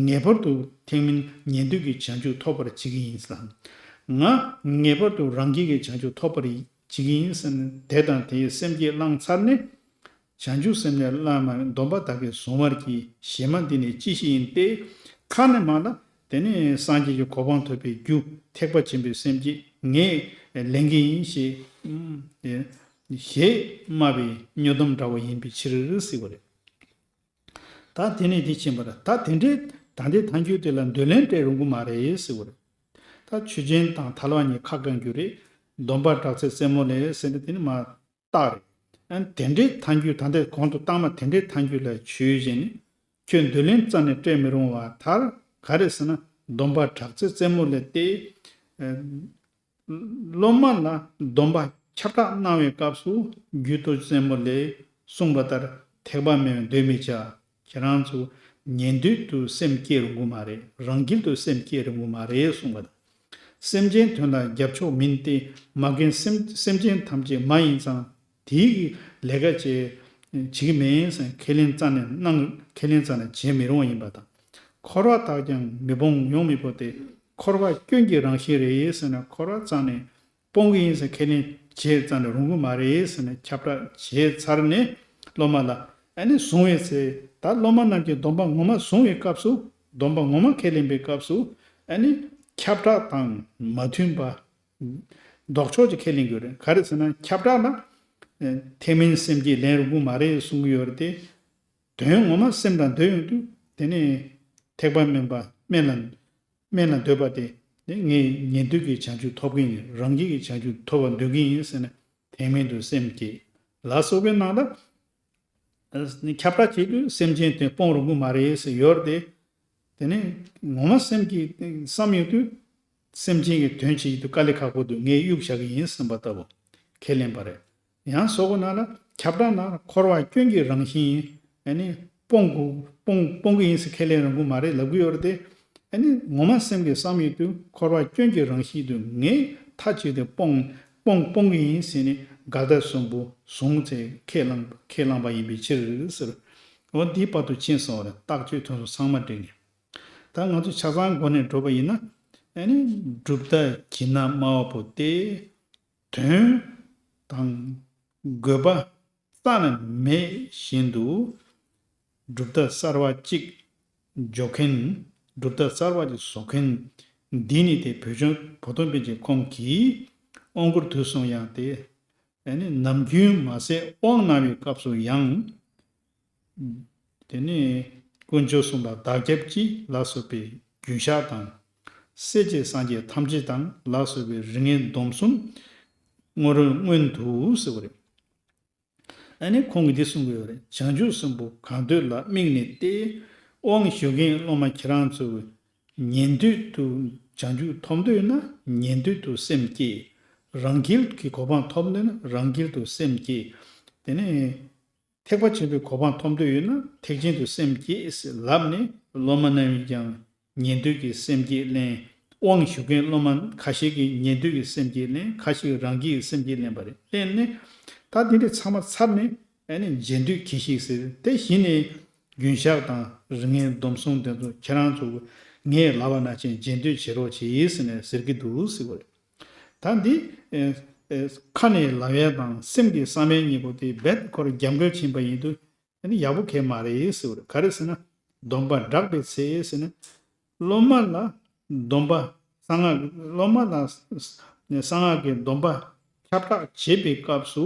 ངེས་པར་དུ་ཐེག་དམན་ཉན་ཐོས་ཀྱི་བྱང་ཆུབ་ཐོབ་པར་བྱེད་ཀྱི་ཡིན་ཟེར། ང་ངེས་པར་དུ་རང་རྒྱལ་གྱི་བྱང་ཆུབ་ཐོབ་པར་བྱེད་ཀྱི་ཡིན་ཟེར་ནས། དེ་དང་དེའི་སེམས་བསྐྱེད་བླངས་ཚར་ནས། བྱང་ཆུབ་སེམས་ལས་བླ་མ་སྡོམ་པ་བདག་གིས་གཟུང་བར་བགྱི། གཞན་མ་འདི་ནི་ཅི་ཞིག་ཡིན་ཏེ། ཁ་ནས་མ་ལ། དེ་ནས་སངས་རྒྱས་ཀྱི་གོ་འཕང་ཐོབ་པའི་རྒྱུ་ཐེག་པ་ཆེན་པོའི་སེམས་བསྐྱེད་ངས་ལེན་གྱི་ཡིན་ཞེས་ཞེས་སྨྲ་བའི་སྨྱོ་གཏམ་འདྲ་བོ་ཡིན་པའི་ཕྱིར་ཟེར་བ་རེད། ད་དེ་ནས་དེ་ཕྱིན་པ་རེད། ད་དེ་འདྲའི་ད་ལྟའི་ཐལ་འགྱུར་དེ་ལ་འདོད་ལན་སྤྲད་རུང་གི་མ་རེད་ཟེར་བ་རེད། ད་ཆོས་ཅན་དང་ཐལ་བ་གཉིས་ཁ་བསྐང་རྒྱུ་རེད། སྡོམ་པ་དྲག་རྩལ་རྩེ་མོ་ལས་ཟེར་ནས་དེ་ནི་མ། རྟགས་རེད། ཨ་ནི་དེ་འདྲའི་ཐལ་འགྱུར། ད་ལྟའི་གོང་དུ་བཏང་མ་དེ་འདྲའི་ཐལ་འགྱུར་ལ་ཆོས་ཅན། ཁྱོད་འདོད་ལན་རྩ་ནས་སྤྲད་མི་རུང་བར་ཐལ། ག་རེ་ཟེར་ན། སྡོམ་པ་དྲག་རྩལ་རྩེ་མོ་ལས་ཏེ། སློབ་མ་ལ་སྡོམ་པ་ཁྱབ་བསྒྲགས་གནང་བའི་སྐབས་སུ་རྒྱུད་སྟོད་རྩེ་མོ་ལས་གསུངས་པ་ལྟར། ཐེག་པ་དམན་པ་འདོད་མི་བྱ། ཁྱེད་རང་ཚོ་ཉན་ཐོས་དུ་སེམས་བསྐྱེད་རུང་གི་མ་རེད། རང་རྒྱལ་དུ་སེམས་བསྐྱེད་རུང་གི་མ་རེད་གསུངས་པ་དང་། སེམས་ཅན་དོན་ལ་རྒྱབ་ཕྱོགས་མིན་ཏེ། མ་རྒན་སེམས་སེམས་ཅན་ཐམས་ཅད་མ་ཡིན་ཙང་། དེའི་གི་ལས་ཀ་བྱེད་བྱེད་ཀྱི་མིན་ཟེར། ཁས་ལེན་རྩ་ནས་གནང་། ཁས་ལེན་རྩ་ནས་བྱེད་མི་རུང་བ་ཡིན་པ་དང་། འཁོར་བ་དག་ཀྱང་མི་སྤོང་ཡོང་མི་སྤོང་སྟེ། འཁོར་བ་སྐྱོན་གྱི་རང་བཞིན་རེད་ཟེར་ན། འཁོར་བ་རྩ་ནས་སྤོང་གི་ཡིན་ཟེར་ཁས་ལེན་བྱེད་རྩ་ནས་རུང་གི་མ་རེད་ཟེར་ནས་ཁྱབ་བསྒྲགས་བྱས་ཚར་ནས། སློབ་མ་ལ་ཨ་ནི་གཟུང་བའི་ཚེ། ད་སློབ་མ་རྣམས་ཀྱིས་སྡོམ་པ་ངོ་མ་བཟུང་བའི་སྐབས་སུ། སྡོམ་པ་ངོ་མ་ཁས་ལེན་པའི་སྐབས་སུ། ཨ་ནི་ཁྱབ་བསྒྲགས་དང་མ་མཐུན་པ། ལྡོག་ཕྱོགས་ཀྱི་ཁས་ལེན་དགོས་རེད། ག་རེ་ཟེར་ན། ཁྱབ་བསྒྲགས་ལ་ཐེག་དམན་སེམས་བསྐྱེད་ལེན་རུང་གི་མ་རེད་གསུང་གི་ཡོད་རེད་དེ། དོན་ངོ་མ་སེམས་ལ་འདོད་ཡོང་དུས། དེ་ནས་ཐེག་པ་དམན་པ་དམན་ལ་དམན་ལ་འདོད་པ་དེ། དེ་ངས་ཉན་ཐོས་ཀྱི་བྱང་ཆུབ་ཐོབ་ཀྱི་ཡིན། རང་རྒྱལ་གྱི་བྱང་ཆུབ་ཐོབ་པར་འདོད་ཀྱི་ཡིན་ཟེར་ནས་ཐེག་དམན་དུ་སེམས་བསྐྱེད་ལ་སོགས་པའི་ནང་ལ། ཁྱབ་བསྒྲགས་བྱེད་དུས་སེམས་ཅན་དོན་སྤོང་རུང་གི་མ་རེད་ཟེར་ཡོད་རེད་དེ། དེ་ནས་ངོ་མ་སེམས་ཀྱིས་བསམ་ཡོང་དུས། སེམས་ཅན་གྱི་དོན་བྱེད་ཀྱི་དུས་དཀའ་ལས་ཁག་པོ་འདུག་ངས་གཡུག་བཞག་གི་ཡིན་བསམ་པ་ལྟ་བུ་ཁས་ལེན་པ་རེད། ཡང་སོགས་པ་ནང་ལ་ཁྱབ་བསྒྲགས་ནང་འཁོར་བ་སྐྱོན་གྱི་རང་བཞིན་ཡིན། ཨ་ནི་སྤོང་དགོས་སྤོང་སྤོང་གི་ཡིན་ཟེར་ཁས་ལེན་རུང་གི་མ་རེད་ལབ་གི་ཡོད་རེད་དེ། ཨ་ནི་ངོ་མ་སེམས་ཀྱིས་བསམ་ཡོད་དུས་འཁོར་བ་སྐྱོན་གྱི་རང་བཞིན་དུ་ངས་མཐའ་གཅིག་ཏུ་སྤོང་སྤོང་སྤོང་གི་ཡིན་ཟེར་ནས་འགལ་ཟླ་གསུམ་པོ་བཟུང་ཚེ་ཁས་བླངས་ཁས་བླངས་པ་ཡིན་པའི་ཕྱིར་ཟེར། འོ་འདིའི་བར་དུ་ཕྱིན་སོང་བ་རེད། རྟགས་ཆོས་དོན་གསུམ་ཚང་མ་འགྲིག་ནས། ད་ང་ཚོ་ཆ་ཚང་སྒོ་ནས་འགྲོ་བ་ཡིན་ན། ཨ་ནི་གྲུབ་མཐའ་གྱི་ན་སྨྲ་བ་པོ་སྟེ། དོན་དང་དགོས་པ་རྩ་ནས་མེད་བཞིན་དུ། གྲུབ་མཐའ་གསར་བ་གཅིག་འཇོག་མཁན། གྲུབ་མཐའ་གསར་བ་གཅིག་བཟོ་མཁན། འདི་ནི་སྟེ་བོད་ལྗོངས་བོད་དོན་པཎ་ཆེན་ཁོང་གིས་དབང་བསྐུར་དུས་གསུམ་ཡང་སྟེ། ཨ་ནི་ནམ་རྒྱུན་མ་ཟད་དབང་གནང་བའི་སྐབས་སུ་ཡང་། དེ་ནས་དཀོན་མཆོག་གསུམ་ལ་བདག་སྐྱབས་མཆི་ལ་སོགས་པའི་རྒྱུན་བཤགས་དང་། སྲས་བཅས་སངས་རྒྱས་ཐམས་ཅད་དང་ལ་སོགས་པའི་རིགས་ངན་སྡོམ་གསུམ་སྔོན་སྔོན་དུ་ཟེར་བ་རེད། ཨ་ནི་ཁོང་གིས་འདི་གསུང་གི་ཡོད་རེད། བྱང་ཆུབ་སེམས་དཔའ་གང་འདོད་ལ་དམིགས་ནས་ཏེ། དབང་ཞུ་མཁན་སློབ་མ་ཁྱེད་རང་ཚོས་ཉན་ཐོས་དུ་བྱང་ཆུབ་ཐོབ་འདོད་ན་ཉན་ཐོས་དུ་སེམས་བསྐྱེད། རང་རྒྱལ་གྱི་གོ་འཕང་ཐོབ་འདོད་ན་རང་རྒྱལ་དུ་སེམས་བསྐྱེད། དེ་ནས་ཐེག་པ་ཆེན་པོའི་གོ་འཕང་ཐོབ་འདོད་ཡོད་ན་ཐེག་ཆེན་དུ་སེམས་བསྐྱེད་ཟེར་ལབ་ནས་སློབ་མ་རྣམས་ཀྱིས་ཀྱང་ཉན་ཐོས་ཀྱི་སེམས་བསྐྱེད་ལེན། དབང་ཞུ་མཁན་སློབ་མ་ཁ་ཤས་ཀྱིས་ཉན་ཐོས་ཀྱི་སེམས་བསྐྱེད་ལེན། ཁ་ཤས་ཀྱིས་རང་རྒྱལ་གྱི་སེམས་བསྐྱེད་ལེན་པ་རེད། ལེན་ནས་ད་དེ་འདྲ་ཚང་མ་ཚར་ནས་ཨ་ནི་རྗེས་ཟློས་གྱིས་ཤིག་ཟེར། དེ་གཞི་ནས་རྒྱུན་བཤགས་དང་རིགས་ངན་སྡོམ་གསུམ་དེ་ཚོ་ཁྱེད་རང་ཚོ་ངས་ལབ་པ་ནང་བཞིན་རྗེས་ཟློས་བྱེད་རོགས་བྱེད་ཟེར་ནས་ཟེར་གྱི་འདུག་ཟེར་བ་རེད། ད་འདི་ཨེ་ཨེ་ཁ་ནས་ལབ་ཡས་དང་སེམས་ཀྱི་བསམ་ཡས་གཉིས་པོ་དེ་རྦད་ཁོ་རང་རྒྱབ་འགལ་ཕྱིན་པ་ཡིན་དུས། ཨ་ནི་ཡག་པོ་གང་ཡང་མ་རེད་ཟེར་བ་རེད། ག་རེ་ཟེར་ན། སྡོམ་པ་བསྒྲགས་པའི་ཚེ་ཟེར་ན། སློབ་མ་ལ་སྡོམ་པ། གསང་སྔགས་སློབ་མ་ལ་གསང་སྔགས་ཀྱི་སྡོམ་པ་ཁྱབ་བསྒྲགས་བྱེད་པའི་སྐབས་སུ་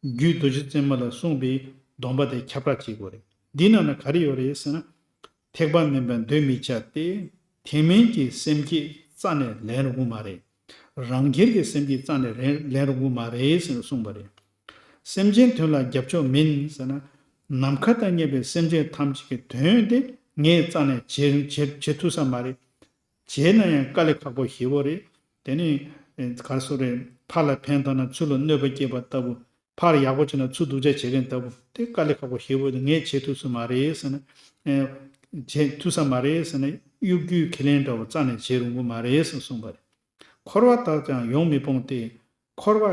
རྒྱུད་རྡོ་རྗེ་བཙུན་མ་ལ་གསུངས་པའི་སྡོམ་པ་དེ་ཁྱབ་བསྒྲགས་བྱེད་དགོས་རེད། འདི་ནང་ན་ག་རེ་ཡོད་རེད་ཟེར་ན། ཐེག་པ་དམན་པ་འདོད་མི་བྱ་སྟེ། ཐེག་དམན་གྱི་སེམས་བསྐྱེད་རྩ་ནས་ལེན་རུང་མ་རེད། རང་རྒྱལ་གྱི་སེམས་བསྐྱེད་རྩ་ནས་ལེན་ལེན་རུང་མ་རེད་ཟེར་ནས་གསུངས་པ་རེད། སེམས་ཅན་དོན་ལ་རྒྱབ་ཕྱོགས་མིན་ཟེར་ན། ནམ་མཁའ་དང་མཉམ་པའི་སེམས་ཅན་ཐམས་ཅད་ཀྱི་དོན་དེ་ངས་རྩ་ནས་བྱེད་བྱེད་བྱེད་ཐུབ་ས་མ་རེད། བྱས་ན་ཡང་དཀའ་ལས་ཁག་པོ་ཞེ་པོ་རེད། དེ་ནི་ཨེ་ག་རེ་ཟེར་རེད། ཕར་ལ་ཕན་བཏགས་ན་ཚུར་ལ་གནོད་པ་སྐྱེལ་བ་ལྟ་བུ། ཕར་ཡག་པོ་བྱས་ན་ཚུར་སྡུག་ཅག་བྱེད་མཁན་ལྟ་བུ། དེ་དཀའ་ལས་ཁག་པོ་ཞེ་པོ་རེད། ངས་བྱེད་ཐུབ་ས་མ་རེད་ཟེར་ན། ཨེ་བྱེད་ཐུབ་ས་མ་རེད་ཟེར་ན། གཡོ་སྒྱུའི་ཁས་ལེན་འདྲ་བོ་རྩ་ནས་བྱེད་རུང་གི་མ་རེད་ཟེར་གསུངས་པ་རེད། འཁོར་བ་དག་ཀྱང་ཡོང་མི་སྤོང་སྟེ། འཁོར་བ་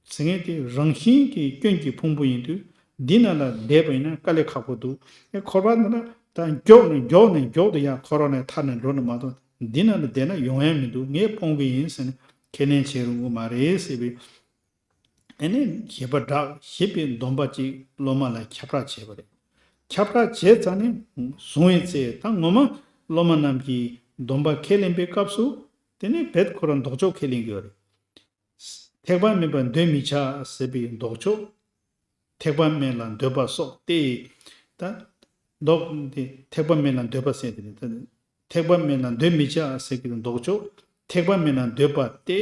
ཟེར་མཁན་དེ་རང་བཞིན་གྱི་སྐྱོན་གྱི་ཕུང་པོ་ཡིན་དུས། འདི་ནང་ལ་བསྡད་པ་ཡིན་ན་དཀའ་ལས་ཁག་པོ་འདུག་ཨེ་འཁོར་བ་འདི་ན་ད་མགྱོགས་ནས་མགྱོགས་ནས་མགྱོགས་དུ་ཡང་འཁོར་བ་ནས་ཐར་ནས་འགྲོ་ནི་མ་གཏོགས། འདི་ནང་ལ་བསྡད་ན་ཡོང་ཡ་མི་འདུག་ངས་སྤོང་གི་ཡིན་ཟེར་ནས་ཁས་ལེན་བྱེད་རུང་གི་མ་རེད་ཟེར་བའི། ཨེ་ནས་བཞེད་པ་བསྒྲགས། བཞེད་པའི་སྡོམ་པ་ཅིག་སློབ་མ་ལ་ཁྱབ་བསྒྲགས་བྱས་པ་རེད། ཁྱབ་བསྒྲགས་བྱས་ཙང་ནས་བཟུང་བའི་ཚེ་ད་ངོ་མ་སློབ་མ་རྣམས་ཀྱིས་སྡོམ་པ་ཁས་ལེན་པའི་སྐབས་སུ། དེ་ནས་རྦད་ཁོ་རང་ལྡོག་ཕྱོགས་ཁས་ལེན་གྱི་ཡོད་རེད། ཐེག་པ་དམན་པ་འདོད་མི་བྱ་ཟེར་བའི་ལྡོག་ཕྱོགས། ཐེག་པ་དམན་ལ་འདོད་པ་སོགས་ཏེ། ད་ལྡོག་སྟེ་ཐེག་པ་དམན་ལ་འདོད་པ་ཟེར་དེ་རེད། ད་ཐེག་པ་དམན་ལ་འདོད་མི་བྱ་ཟེར་གྱི་ལྡོག་ཕྱོགས། ཐེག་པ་དམན་ལ་འདོད་པ་སྟེ།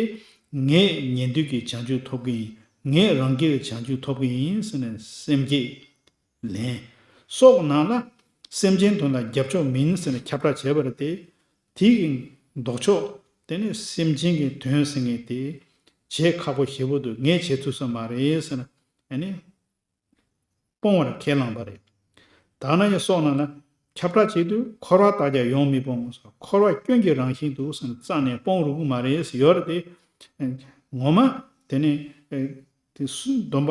ངས་ཉན་ཐོས་ཀྱི་བྱང་ཆུབ་ཐོབ་ཀྱི་ཡིན། ངས་རང་རྒྱལ་གྱི་བྱང་ཆུབ་ཐོབ་ཀྱི་ཡིན་ཟེར་ནས་སེམས་བསྐྱེད་ལེན། སོགས་ནང་ལ་སེམས་ཅན་དོན་ལ་རྒྱབ་ཕྱོགས་མིན་ཟེར་ནས་ཁྱབ་བསྒྲགས་བྱས་པ་རེད་དེ། དེ་གི་ལྡོག་ཕྱོགས། དེ་ནི་སེམས་ཅན་གྱི་དོན་ཟེར་མཁན་དེ་བྱེད་ཁག་པོ་ཞེ་པོ་འདུག་ངས་བྱེད་ཐུབ་ས་མ་རེད་ཟེར་ནས་ཨ་ནི་སྤོང་བར་ཁས་བླངས་པ་རེད། ད་ནི་སོགས་ནང་ལ་ཁྱབ་བསྒྲགས་བྱེད་དུས་འཁོར་བ་དག་ཀྱང་ཡོང་མི་སྤོང་། འཁོར་བ་སྐྱོན་གྱི་རང་བཞིན་དུ་ཟེར་ནས་རྩ་ནས་སྤོང་རུང་གི་མ་རེད་ཟེར་ཡོད་རེད་དེ། ངོ་མ་དེ་ནི། དེ་སུ་སྡོམ་པ་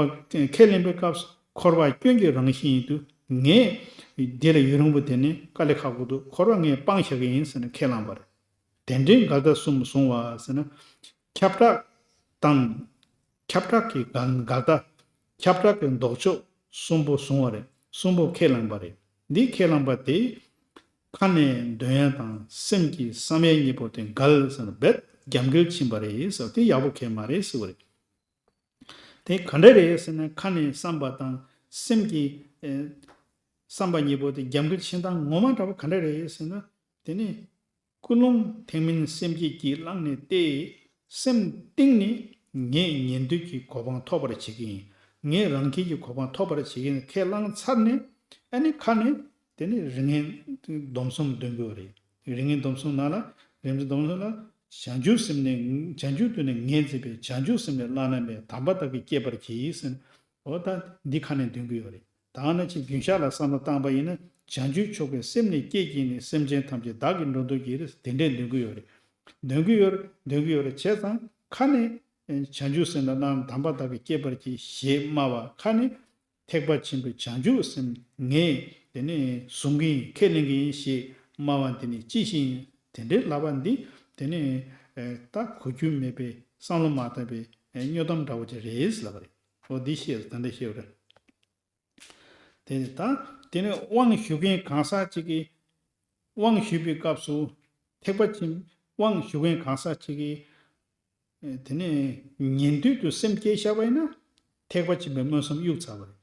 ཁས་ལེན་པའི་སྐབས་སུ་འཁོར་བ་སྐྱོན་གྱི་རང་བཞིན་ཡིན་དུས་ངས་འདི་ལ་ཡུན་རིང་པོ་དེ་ནི་དཀའ་ལས་ཁག་པོ་འདུག་འཁོར་བ་ངས་སྤང་བཞག་གི་ཡིན་ཟེར་ནས་ཁས་བླངས་པ་རེད། དེ་འདྲའི་འགལ་ཟླ་གསུམ་བཟུང་བ་ཟེར་ན། ཁྱབ་བསྒྲགས་དང་། ཁྱབ་བསྒྲགས་ཀྱི་འགལ་འགལ་ཟླ། ཁྱབ་བསྒྲགས་ཀྱི་ལྡོག་ཕྱོགས་གསུམ་པོ་བཟུང་བ་རེད། གསུམ་པོ་ཁས་བླངས་པ་རེད། འདི་ཁས་བླངས་པ་དེ། ཁ་ནས་འདོན་ཡ་དང་སེམས་ཀྱིས་བསམ་ཡ་གཉིས་པོ་དེ་འགལ་ཟེར་ན་རྦད་རྒྱབ་འགལ་ཕྱིན་པ་རེད་ཟེར་བ་དེ་ཡག་པོ་གང་ཡང་མ་རེད་ཟེར་བ་རེད། དེ་ག་འདྲ་རེད་ཟེར་ན། ཁ་ནས་བསམ་པ་དང་སེམས་ཀྱི་ཨེ་བསམ་པ་གཉིས་པོ་དེ་རྒྱབ་འགལ་ཕྱིན་སྟངས་ངོ་མ་འདྲ་པོ་ག་འདྲ་རེད་ཟེར་ན། དེ་ནི་ཀུན་སློང་ཐེག་དམན་སེམས་བསྐྱེད་ཀྱིས་བསླངས་ནས་ཏེ། སེམས་གཏིང་ནས་ངས་ཉན་ཐོས་ཀྱི་གོ་འཕང་ཐོབ་པར་བྱེད་ཀྱི་ཡིན། ངས་རང་རྒྱལ་གྱི་གོ་འཕང་ཐོབ་པར་བྱེད་ཀྱི་ཡིན་ཁས་བླངས་ཚར་ནས། ཨ་ནི་ཁ་ནས་དེ་ནི་རིགས་ངན་སྡོམ་གསུམ་འདོན་དགོས་པ་རེད། རིགས་ངན་སྡོམ་གསུམ་ནང་ལ་རིགས་ངན་སྡོམ་གསུམ་ལ་བྱང་ཆུབ་སེམས་ནི། བྱང་ཆུབ་ཏུ་ནི་ངས་འཛིན་པའི་བྱང་ཆུབ་སེམས་ནི་བླ་ན་མེད་དམ་པ་དག་གིས་བསྐྱེད་པར་གྱིས་ཟེར། འོ་ད་འདི་ཁ་ནས་འདོན་གྱི་ཡོད་རེད། ད་ནི་ཅིག་རྒྱུན་བཤགས་ལ་བསམ་བློ་བཏང་པ་ཡིན་ན། བྱང་ཆུབ་མཆོག་གི་སེམས་ནི་བསྐྱེད་བགྱིས་ནས། སེམས་ཅན་ཐམས་ཅད་བདག་གིས་འགྲོ་འདོད་ཀྱིས། དེ་འདྲས་འདོན་གྱི་ཡོད་རེད། འདོན་གྱི་ཡོད་རེད། འདོན་གྱི་ཡོད་རེད། བྱས་ཙང་ཁ་ནས་བྱང་ཆུབ་སེམས་དང་བླ་ན་མེད་དམ་པ་དག་གིས་བསྐྱེད་པར་གྱིས་ཞེས་སྨྲ་བ། ཁ་ནས་ཐེག་པ་ཆེན་པོའི་བྱང་ཆུབ་སེམས་ངས་དེ་ནས་བཟུང་གི་ཡིན། ཁས་ལེན་གྱི་ཡིན་ཞེས་སྨྲ་བ་འདི་ནི་ཅི་ཞིག་ཡིན། དེ་འདྲའི་ལབ་པ་འདི་ དེ་ནས་ད་གོ་རྒྱུ་མེད་པའི་བསམ་བློ་མ་བཏང་བའི་སྨྱོ་གཏམ་འདྲ་བོ་ཅིག་རེད་ལབ་པ་རེད། འོ་འདི་བཤད་ད་འདྲ་བཤད་པ་རེད། དེ་ནས་ད་དེ་ནས་དབང་ཞུ་མཁན་གང་ཟག་ཅིག་གིས་དབང་ཞུས་པའི་སྐབས་སུ་ཐེག་པ་ཆེན་དབང་ཞུ་མཁན་གང་ཟག་ཅིག་གིས་དེ་ནས་ཉན་ཐོས་དུ་སེམས་བསྐྱེད་བཞག་པ་ཡིན་ན་ཐེག་པ་ཆེན་པོའི་སྨོན་སེམས་གཡུག་ཚར་བ་རེད།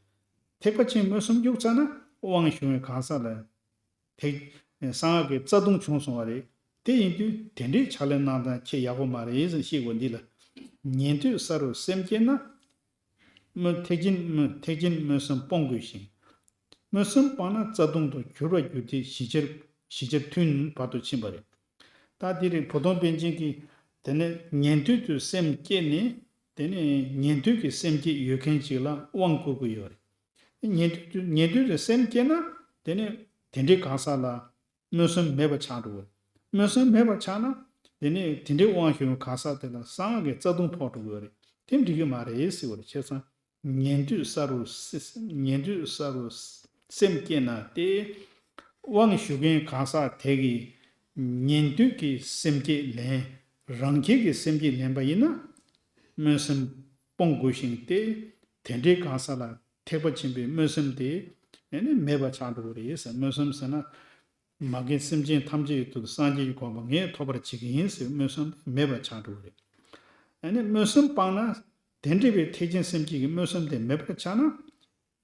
ཐེག་པ་ཆེན་པོའི་སྨོན་སེམས་གཡུག་ཚར་ན་དབང་ཞུ་མཁན་གང་ཟག་ལ་ཐེག་གསང་སྔགས་ཀྱི་རྩ་ལྟུང་བྱུང་སོང་བ་རེད། དེ་ཡིན་དུས་དེ་འདྲའི་ཕྱག་ལས་གནང་སྟངས་ཁྱེད་ཡག་པོ་མ་རེད་ཟེར་བཤད་དགོས་འདི་ལ། ཉན་ཐོས་ས་རུ་སེམས་བསྐྱེད་ན། སྨོན་ཐེག་ཆེན་སྨོན་ཐེག་ཆེན་སྨོན་སེམས་སྤོང་དགོས་ཤིང་། སྨོན་སེམས་སྤངས་ན་རྩ་ལྟུང་དུ་གྱུར་པར་འགྱུར་ཏེ་ཞི་བྱེར་ཞི་བྱེར་མཐུན་བར་དུ་ཕྱིན་པ་རེད། ད་འདི་རེད། བུ་སྟོན་པཎ་ཆེན་གྱིས་དེ་ནས་ཉན་ཐོས་དུ་སེམས་བསྐྱེད་ནས་དེ་ནས་ཉན་ཐོས་ཀྱི་སེམས་བསྐྱེད་ཡོད་མཁན་ཅིག་ལ་དབང་བསྐུར་དགོས་ཡོད་རེད། ཉན་ཐོས་དུ་ཉན་ཐོས་དུ་སེམས་བསྐྱེད་ན་དེ་ནས་དེ་འདྲའི་གང་ཟག་ལ་སྨོན་སེམས་མེད་པ་ཆགས་འགྲོ་གི་རེད། སྨོན་སེམས་མེད་པ་ཆགས་ན་དེ་ནས་དེ་འདྲའི་དབང་ཞུ་བའི་གང་ཟག་དེ་ལ་གསང་སྔགས་ཀྱི་རྩ་ལྟུང་ཕོག་འགྲོ་གི་རེད། དེ་འགྲིག་གི་མ་རེད་ཟེར་བ་རེད། བྱས་ཙང་ཉན་ཐོས་ས་རུ་སེ་ཉན་ཐོས་ས་རུ་སེམས་བསྐྱེད་ན་སྟེ། དབང་ཞུ་མཁན་གང་ཟག་དེ་གིས་ཉན་ཐོས་ཀྱི་སེམས་བསྐྱེད་ལེན། རང་རྒྱལ་གྱི་སེམས་བསྐྱེད་ལེན་པ་ཡིན་ན། སྨོན་སེམས་སྤོང་དགོས་ཤིང་སྟེ། དེ་འདྲའི་གང་ཟག་ལ་ཐེག་པ་ཆེན་པོའི་སྨོན་སེམས་དེ་ཨ་ནི་མེད་པ་ཆགས་འགྲོ་གི་རེད་ཟེར། སྨོན་སེམས་ཟེར་ན། མ་རྒན་སེམས་ཅན་ཐམས་ཅད་ཀྱི་དུས་སངས་རྒྱས་ཀྱི་གོ་འཕང་ངས་ཐོབ་པར་བྱེད་ཀྱི་ཡིན་ཟེར་སྨོན་སེམས་དེ་མེད་པ་ཆགས་འགྲོ་གི་རེད། ཨ་ནི་སྨོན་སེམས་སྤངས་ན་དེ་འདྲ་བའི་ཐེག་ཆེན་སེམས་བསྐྱེད་ཀྱི་སྨོན་སེམས་དེ་མེད་པར་ཆགས་ན།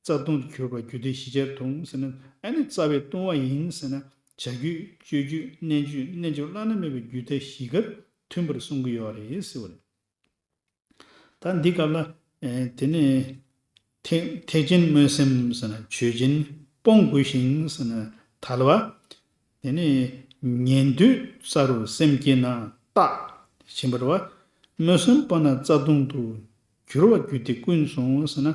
རྩ་ལྟུང་དུ་གྱུར་པར་འགྱུར་ཏེ་ཞི་བྱེར་ལྟུང་ཟེར་ན། ཨ་ནི་རྩ་བའི་ལྟུང་བ་ཡིན་ཟེར་ན། བྱ་རྒྱུད་སྤྱོད་རྒྱུད་གནས་རྒྱུད་རྣལ་འབྱོར་བླ་ན་མེད་པའི་རྒྱུད་སྡེ་བཞི་ཀར་མཐུན་པར་གསུང་གི་ཡོད་རེད་ཟེར་བ་རེད། ད་འདི་སྐབས་ལ་ཨེ་དེ་ནས་ཐེག་ཐེག་ཆེན་སྨོན་སེམས་ཟེར་ན་ཆོས་ཅན། སྤོང་དགོས་ཤིང་ཟེར་ན་ཐལ་བ། དེ་ནས་ཉན་ཐོས་ས་རུ་སེམས་བསྐྱེད་ན་རྟགས་ཕྱིན་པ་རེད་བ། སྨོན་སེམས་སྤངས་ན་རྩ་ལྟུང་དུ་གྱུར་པར་འགྱུར་ཏེ་ཀུན་སོང་ཟེར་ན།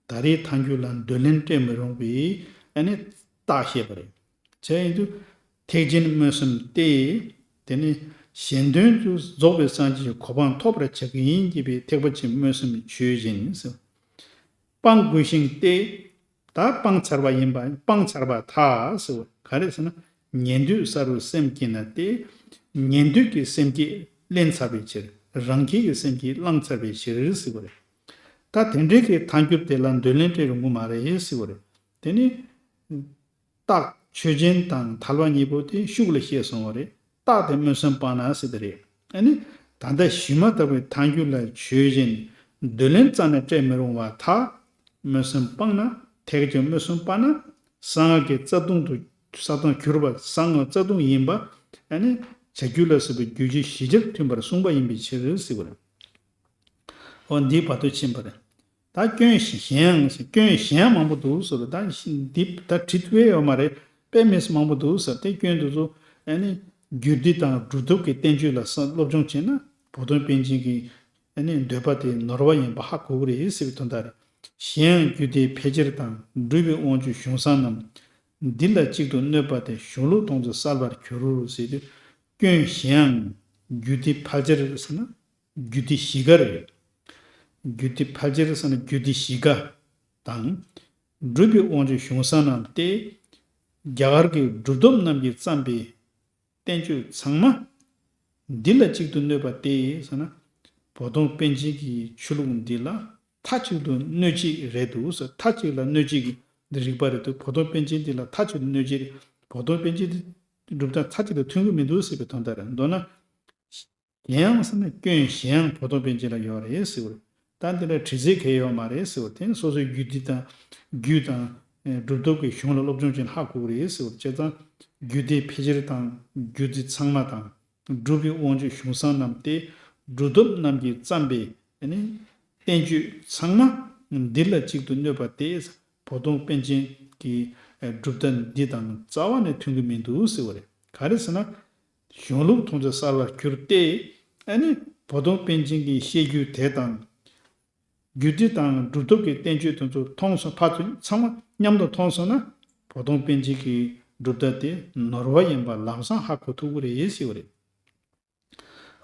ད་རེས་ཐལ་འགྱུར་ལ་འདོད་ལན་སྤྲད་མི་རུང་བའི་ཨ་ནི་རྟགས་བཤད་པ་རེད། བྱས་ཡིན་དུས་ཐེག་ཆེན་སྨོན་སེམས་ཏེ། དེ་ནི་གཞན་དོན་དུ་རྫོགས་པའི་སངས་རྒྱས་ཀྱི་གོ་འཕང་ཐོབ་པར་བྱ་གི་ཡིན་ཞེས་པའི་ཐེག་པ་ཆེན་སྨོན་སེམས་ཆོས་ཅན་ཟེར། སྤང་དགོས་ཤིང་སྟེ། ད་སྤངས་ཚར་བ་ཡིན་པ་སྤངས་ཚར་བ་ཐལ་ཟེར་བ་ག་རེ་ཟེར་ན། ཉན་ཐོས་ས་རུ་སེམས་བསྐྱེད་ན་སྟེ། ཉན་ཐོས་ཀྱི་སེམས་བསྐྱེད་ལེན་ཚར་བའི་ཕྱིར། རང་རྒྱལ་གྱི་སེམས་བསྐྱེད་བླངས་ཚར་བའི་ཕྱིར་ཟེར་བ་རེད། ད་དེ་འདྲའི་གི་ཐལ་འགྱུར་དེ་ལ་འདོད་ལན་སྤྲད་རུང་གི་མ་རེད་ཟེར་བ་རེད། དེ་ནི། རྟགས་ཆོས་ཅན་དང་ཐལ་བ་གཉིས་པོ་དེ་ཤུགས་ལ་བཤད་སོང་བ་རེད། རྟགས་དེ་སྨོན་སེམས་སྤངས་ན་ཟེར་དེ་རེད། ཨ་ནི། ད་ལྟ་ཞུས་མ་ཐག་པའི་ཐལ་འགྱུར་ལ་ཆོས་ཅན། འདོད་ལན་རྩ་ནས་སྤྲད་མི་རུང་བ་ཐལ། སྨོན་སེམས་སྤངས་ན། ཐེག་ཆེན་སྨོན་སེམས་སྤངས་ན། གསང་སྔགས་ཀྱི་རྩ་ལྟུང་དུ་ས་ལྟུང་གྱུར་པ་གསང་སྔགས་རྩ་ལྟུང་ཡིན་པ། ཨ་ནི། བྱ་རྒྱུད་ལ་སོགས་པའི་རྒྱུད་ཀྱི་གཞི་རྒྱར་མཐུན་པར་གསུངས་པ་ཡིན་པའི་ཕྱིར་ཟེར་བ་རེད། འོ་འདིའི་བར་དུ་ཕྱིན་པ་རེད། ད་སྐྱོན་གཞན་ཡང་སྐྱོན་གཞན་ཡང་མང་པོ་འདུག་ཟེར་བ། ད་འདི་ད་བྲིས་ཐུབ་ཡས་ཡོད་མ་རེད། དཔེ་མི་སྲིད་མང་པོ་འདུག་ཟེར། དེ་སྐྱོན་འདི་ཚོ་ཨ་ནི་རྒྱུད་སྡེ་དང་སྒྲུབ་ཐབས་ཀྱི་བསྟན་བཅོས་ལ་ས་སློབ་སྦྱོང་བྱས་ན་བུ་སྟོན་པཎ་ཆེན་གྱི་ཨ་ནི་འདོད་པ་དེ་ནོར་བ་ཡིན་པ་ཧ་གོ་གི་རེད་ཟེར་བའི་དོན་དག་རེད། གཞན་ཡང་རྒྱུད་སྡེ་ཕལ་ཆེར་དང་སྒྲུབ་པའི་དབང་ཕྱུག་གཞུང་བཟང་རྣམས། འདི་ལ་གཅིག་ཏུ་གནོད་པ་དེ་གཞུང་ལུགས་མཐོང་ཚུལ་གསལ་བར་གྱུར་ཟེར་དུས། སྐྱོན་གཞན་ཡང་རྒྱུད་སྡེ་ཕལ་ཆེར་ཟེར་ན། རྒྱུད་སྡེ་བཞི་ཀ་རེད། རྒྱུད་སྡེ་ཕལ་ཆེར་ཟེར་ན་རྒྱུད་སྡེ་བཞི་ཀ་དང་། སྒྲུབ་པའི་དབང་ཕྱུག་གཞུང་བཟང་རྣམས་ཏེ། རྒྱ་གར་གྱི་གྲུབ་ཐོབ་རྣམས་ཀྱིས་བརྩམས་པའི་བསྟན་བཅོས་ཚང་མ། འདི་ལ་གཅིག་ཏུ་གནོད་པ་སྟེ་ཟེར་ན། བོ་དོང་པཎ་ཆེན་གྱི་ཆོས་ལུགས་འདི་ལ་མཐའ་གཅིག་ཏུ་གནོད་བྱེད་རེད་འདུག་ཟེར། མཐའ་གཅིག་ལ་གནོད་བྱེད་ཀྱི་རིགས་པ་རེད་འདུག་བོ་དོང་པཎ་ཆེན་འདི་ལ་མཐའ་གཅིག་ཏུ་གནོད་བྱེད་རེད། བོ་དོང་པཎ་ཆེན་འདི་གྲུབ་མཐའ་མཐའ་གཅིག་ཏུ་མཐུན་གྱི་མི་འདུག་ཟེར་བའི་དོན་དག་རེད། མདོར་ན། དེ་ཡང་ཟེར་ན་སྐྱོན་གཞན་ཡང་བོ་དོང་པཎ་ཆེན་ལ་ཡོད་རེད་ཟེར་བ་རེད། ད་འདི་ལ་དྲི་རྩད་གང་ཡང་ཡོད་མ་རེད་ཟེར་བ་དེ་ནི་སོ་སོའི་རྒྱུད་སྡེ་དང་རྒྱུད་དང་སྒྲུབ་ཐབས་ཀྱི་གཞུང་ལ་སློབ་སྦྱོང་བྱས་ན་ཧ་གོ་གི་རེད་ཟེར་བ། བྱས་ཙང་རྒྱུད་སྡེ་ཕལ་ཆེར་དང་རྒྱུད་སྡེ་ཚང་མ་དང་སྒྲུབ་པའི་དབང་ཕྱུག་གཞུང་བཟང་རྣམས་ཏེ། གྲུབ་ཐོབ་རྣམས་ཀྱིས་བརྩམས་པའི་ནི་བསྟན་བཅོས་ཚང་མ་འདི་ལ་གཅིག་ཏུ་གནོད་པ་སྟེ། བོ་དོང་པཎ་ཆེན་གྱི་གྲུབ་མཐའ་འདི་དང་རྩ་བ་ནས་མཐུན་གྱི་མི་འདུག་ཟེར་བ་རེད། ག་རེ་ཟེར་ན། གཞུང་ལུགས་མཐོང་ཚུལ་གསལ་བར་གྱུར་ཏེ། ཨ་ནི་བོ་དོང་པཎ་ཆེན་གྱི་བཤད་རྒྱུད་དེ་དང་། རྒྱུད་སྡེ་དང་སྒྲུབ་ཐབས་ཀྱི་བསྟན་བཅོས་དེ་ཚོ་མཐོང་སོང་ཕར་ཚུར་ཚང་མ་མཉམ་དུ་མཐོང་སོང་ན། བོ་དོང་པཎ་ཆེན་གྱི་གྲུབ་མཐའ་དེ་ནོར་བ་ཡིན་པ་ལམ་སང་ཧ་གོ་ཐུབ་ཀྱི་རེད་ཟེར་བ་རེད།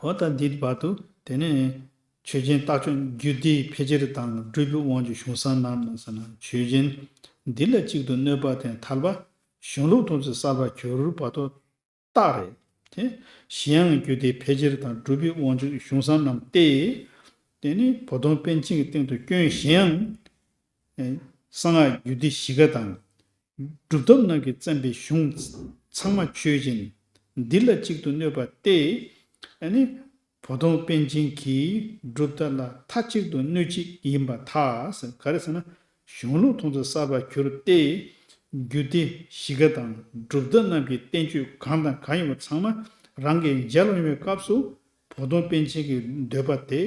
འོ་ད་འདིའི་བར་དུ་དེ་ནས་ཆོས་ཅན་རྟགས་ཆོས་རྒྱུད་སྡེ་ཕལ་ཆེར་དང་སྒྲུབ་པའི་དབང་ཕྱུག་གཞུང་བཟང་རྣམས་ཟེར་ན་ཆོས་ཅན། འདི་ལ་གཅིག་ཏུ་གནོད་པ་དང་ཐལ་བ། གཞུང་ལུགས་མཐོང་ཚུལ་གསལ་བར་གྱུར་བར་དུ། རྟགས་རེད། དེ་གཞན་ཡང་རྒྱུད་སྡེ་ཕལ་ཆེར་དང་སྒྲུབ་པའི་དབང་ཕྱུག་གཞུང་བསྲང་རྣམས་ཏེ། དེ་ནི་བོ་དོང་པཎ་ཆེན་གྱི་སྟེང་དུ་སྐྱོན་གཞན་ཡང་། ཨེ། གསང་སྔགས་རྒྱུད་སྡེ་བཞི་ཀ་དང་། སྒྲུབ་ཐབས་རྣམས་ཀྱིས་བརྩམས་པའི་གཞུང་ཚང་མ་ཆོས་ཅན། འདི་ལ་གཅིག་ཏུ་གནོད་པ་སྟེ། ཨ་ནི། བོ་དོང་པཎ་ཆེན་གྱིས་སྒྲུབ་ཐབས་ལ་མཐའ་གཅིག་ཏུ་གནོད་བྱེད་ཡིན་པར་ཐལ། ག་རེ་ཟེར་ན། གཞུང་ལུགས་མཐོང་ཚུལ་གསར་པར་གྱུར་ཏེ། རྒྱུད་སྡེ་བཞི་ཀ་དང་སྒྲུབ་ཐབས་རྣམས་ཀྱི་བསྟན་བཅོས་གང་དང་གང་ཡིན་པ་ཚང་མ་རང་གིས་མཇལ་བར་ཡོང་བའི་སྐབས་སུ། བོ་དོང་པཎ་ཆེན་གྱི་འདོད་པ་དེ་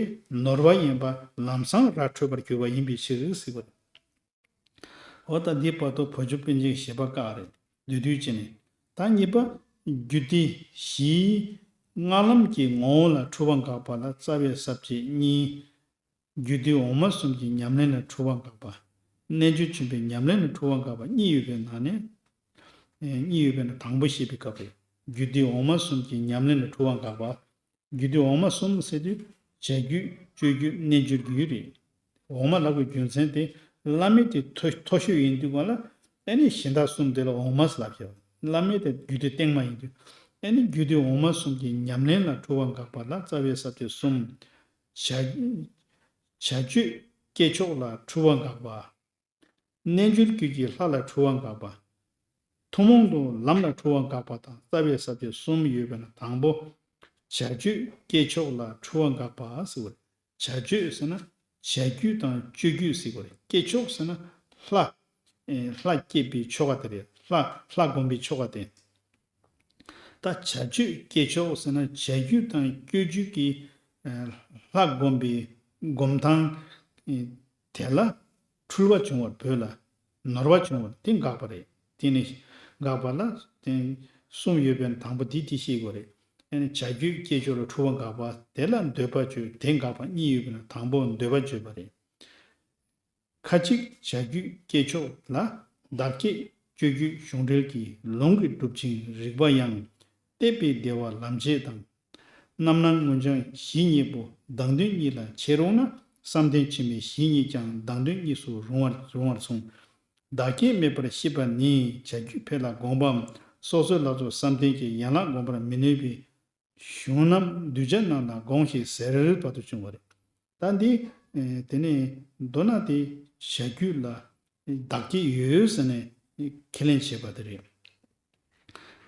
ནོར་བ་ཡིན་པ་ལམ་སང་ར་འཕྲོད་པར་གྱུར་པ་ཡིན་པའི་ཕྱིར་ཟེར་བ་རེད། འོ་ད་འདི་བར་དུ་བོ་དོང་པཎ་ཆེན་གྱི་བཞེད་པ་བཀག་རེད། འདོད་སྡུད་བྱས་ནས། ད་གཉིས་པ། རྒྱུད་སྡེ་བཞིའི་སྔགས་ལམ་གྱི་ངོ་བོ་ལ་འཁྲུལ་པ་འགག་པ་ལ་རྩ་བའི་ས་བཅད་གཉིས། རྒྱུད་སྡེ་འོག་མ་གསུམ་གྱི་ཉམས་ལེན་ལ་འཁྲུལ་པ་འགག་པ། རྣལ་འབྱོར་ཆེན་པོའི་ཉམས་ལེན་ལ་འཁྲུལ་པ་འགག་པ་གཉིས་ཡོད་པའི་ནང་ནས། ཨེ། གཉིས་ཡོད་པའི་ནང་དང་པོ་བཤད་པའི་སྐབས་རེད། རྒྱུད་སྡེ་འོག་མ་གསུམ་གྱི་ཉམས་ལེན་ལ་འཁྲུལ་པ་འགག་པ། རྒྱུད་སྡེ་འོག་མ་གསུམ་ཟེར་དུས་བྱ་རྒྱུད་སྤྱོད་རྒྱུད་རྣལ་འབྱོར་རྒྱུད་རེད། འོག་མ་ལབ་པའི་རྒྱུ་མཚན་དེ་བླ་མེད་དེ་མཐོ་མཐོ་ཤོས་ཡིན་དུས་གང་ལ་ཨེ་ནི་གཞན་དག་གསུམ་དེ་ལ་འོག་མ་ལབ་བྱ། བླ་མེད་དེ་རྒྱུད་སྡེ་སྟེང་མ་ཡིན་དུས་ཨེ་ནི་རྒྱུད་སྡེ་འོག་མ་གསུམ་གྱི་ཉམས་ལེན་ལ་འཁྲུལ་པ་འགག་པ་ལ་རྩ་བའི་ས་བཅད་གསུམ། བྱ་བྱ་སྤྱོད་བསྐྱེད་ཆོག་ལ་འཁྲུལ་པ་འགག་པ། རྣལ་འབྱོར་རྒྱུད་ཀྱི་ལྷ་ལ་འཁྲུལ་པ་འགག་པ། ཐུན་མོང་དུ་ལམ་ལ་འཁྲུལ་པ་འགག་པ་དང་རྩ་བའི་ས་བཅད་གསུམ་ཡོད་པའི་ནང་དང་པོ། བྱ་སྤྱོད་བསྐྱེད་ཆོག་ལ་འཁྲུལ་པ་འགག་པ་ཟེར་བ་རེད། བྱ་སྤྱོད་ཟེར་ན་བྱ་རྒྱུད་དང་སྤྱོད་རྒྱུད་ཟེར་བ་རེད། བསྐྱེད་ཆོག་ཟེར་ན་ལྷ། ཨེ། ལྷ་བསྐྱེད་པའི་ཆོ་ག་དེ་རེད། ལྷ་ལྷ་སྒོམ་པའི་ཆོ་ག་དེ། ད་བྱ་སྤྱོད་བསྐྱེད་ཆོག་ཟེར་ན་བྱ་རྒྱུད་དང་སྤྱོད་རྒྱུད་ཀྱི། ཨེ། ལྷ་སྒོམ་པའི་སྒོམ་སྟངས། ཨེ། དེ་ལ་འཁྲུལ་པ་བྱུང་བར་བོད་ལ་ནོར་བ་བྱུང་བར་དེ་འགག་པ་རེད། དེ་ནི་འགག་པ་ལ་དེ་གསུམ་ཡོད་པའི་དང་པོ་དེ་དེ་ཤེས་དགོས་རེད། ཨེ་ནི་བྱ་རྒྱུད་བསྐྱེད་ཆོག་ལ་འཁྲུལ་པ་འགག་པ། དེ་ལ་འདོད་པ་བརྗོད་དེ་འགག་པ་གཉིས་ཡོད་པའི་ནང་དང་པོ་འདོད་པ་བརྗོད་པ་རེད། ཁ་ཅིག་བྱ་རྒྱུད་བསྐྱེད་ཆོག་ལ་བདག་བསྐྱེད་སྤྱོད་རྒྱུད་གཞུང་འགྲེལ་གྱི་ལུང་གིས་སྒྲུབ་ཅིང་རིགས་པ་ཡང་གཏད་པའི་བདེ་བ་ལམ་བྱེད་དང་། རྣམ་སྣང་མངོན་བྱང་གཞི་གཉིས་པོ་བདག་མདུན་གཉིས་ལ་ཕྱེ་རུང་ན་བསམ་གཏན་ཕྱི་མའི་གཞི་གཉིས་ཀྱང་བདག་མདུན་གཉིས་སུ་རུང་བར་རུང་བར་གསུངས། བདག་བསྐྱེད་མེད་པར་ཤེས་པ་ནི་བྱ་རྒྱུད་ཕལ་ལ་དགོངས་པའམ་སོ་སོའི་ལག་ཏུ་བསམ་གཏན་གྱི་ཡན་ལག་བསྒོམ་པར་མི་ནུས་པའི་གཞུང་རྣམས་གདུལ་བྱ་རྣམས་ལ་དགོངས་ཤིག་ཟེར་བར་དུ་བྱུང་བ་རེད། ད་འདི། ཨེ། དེ་ནས་མདོར་ན་དེ་བྱ་རྒྱུད་ལ་བདག་བསྐྱེད་ཡོད་ཟེར་ནས་ཁས་ལེན་བྱས་པ་དེ་རེད།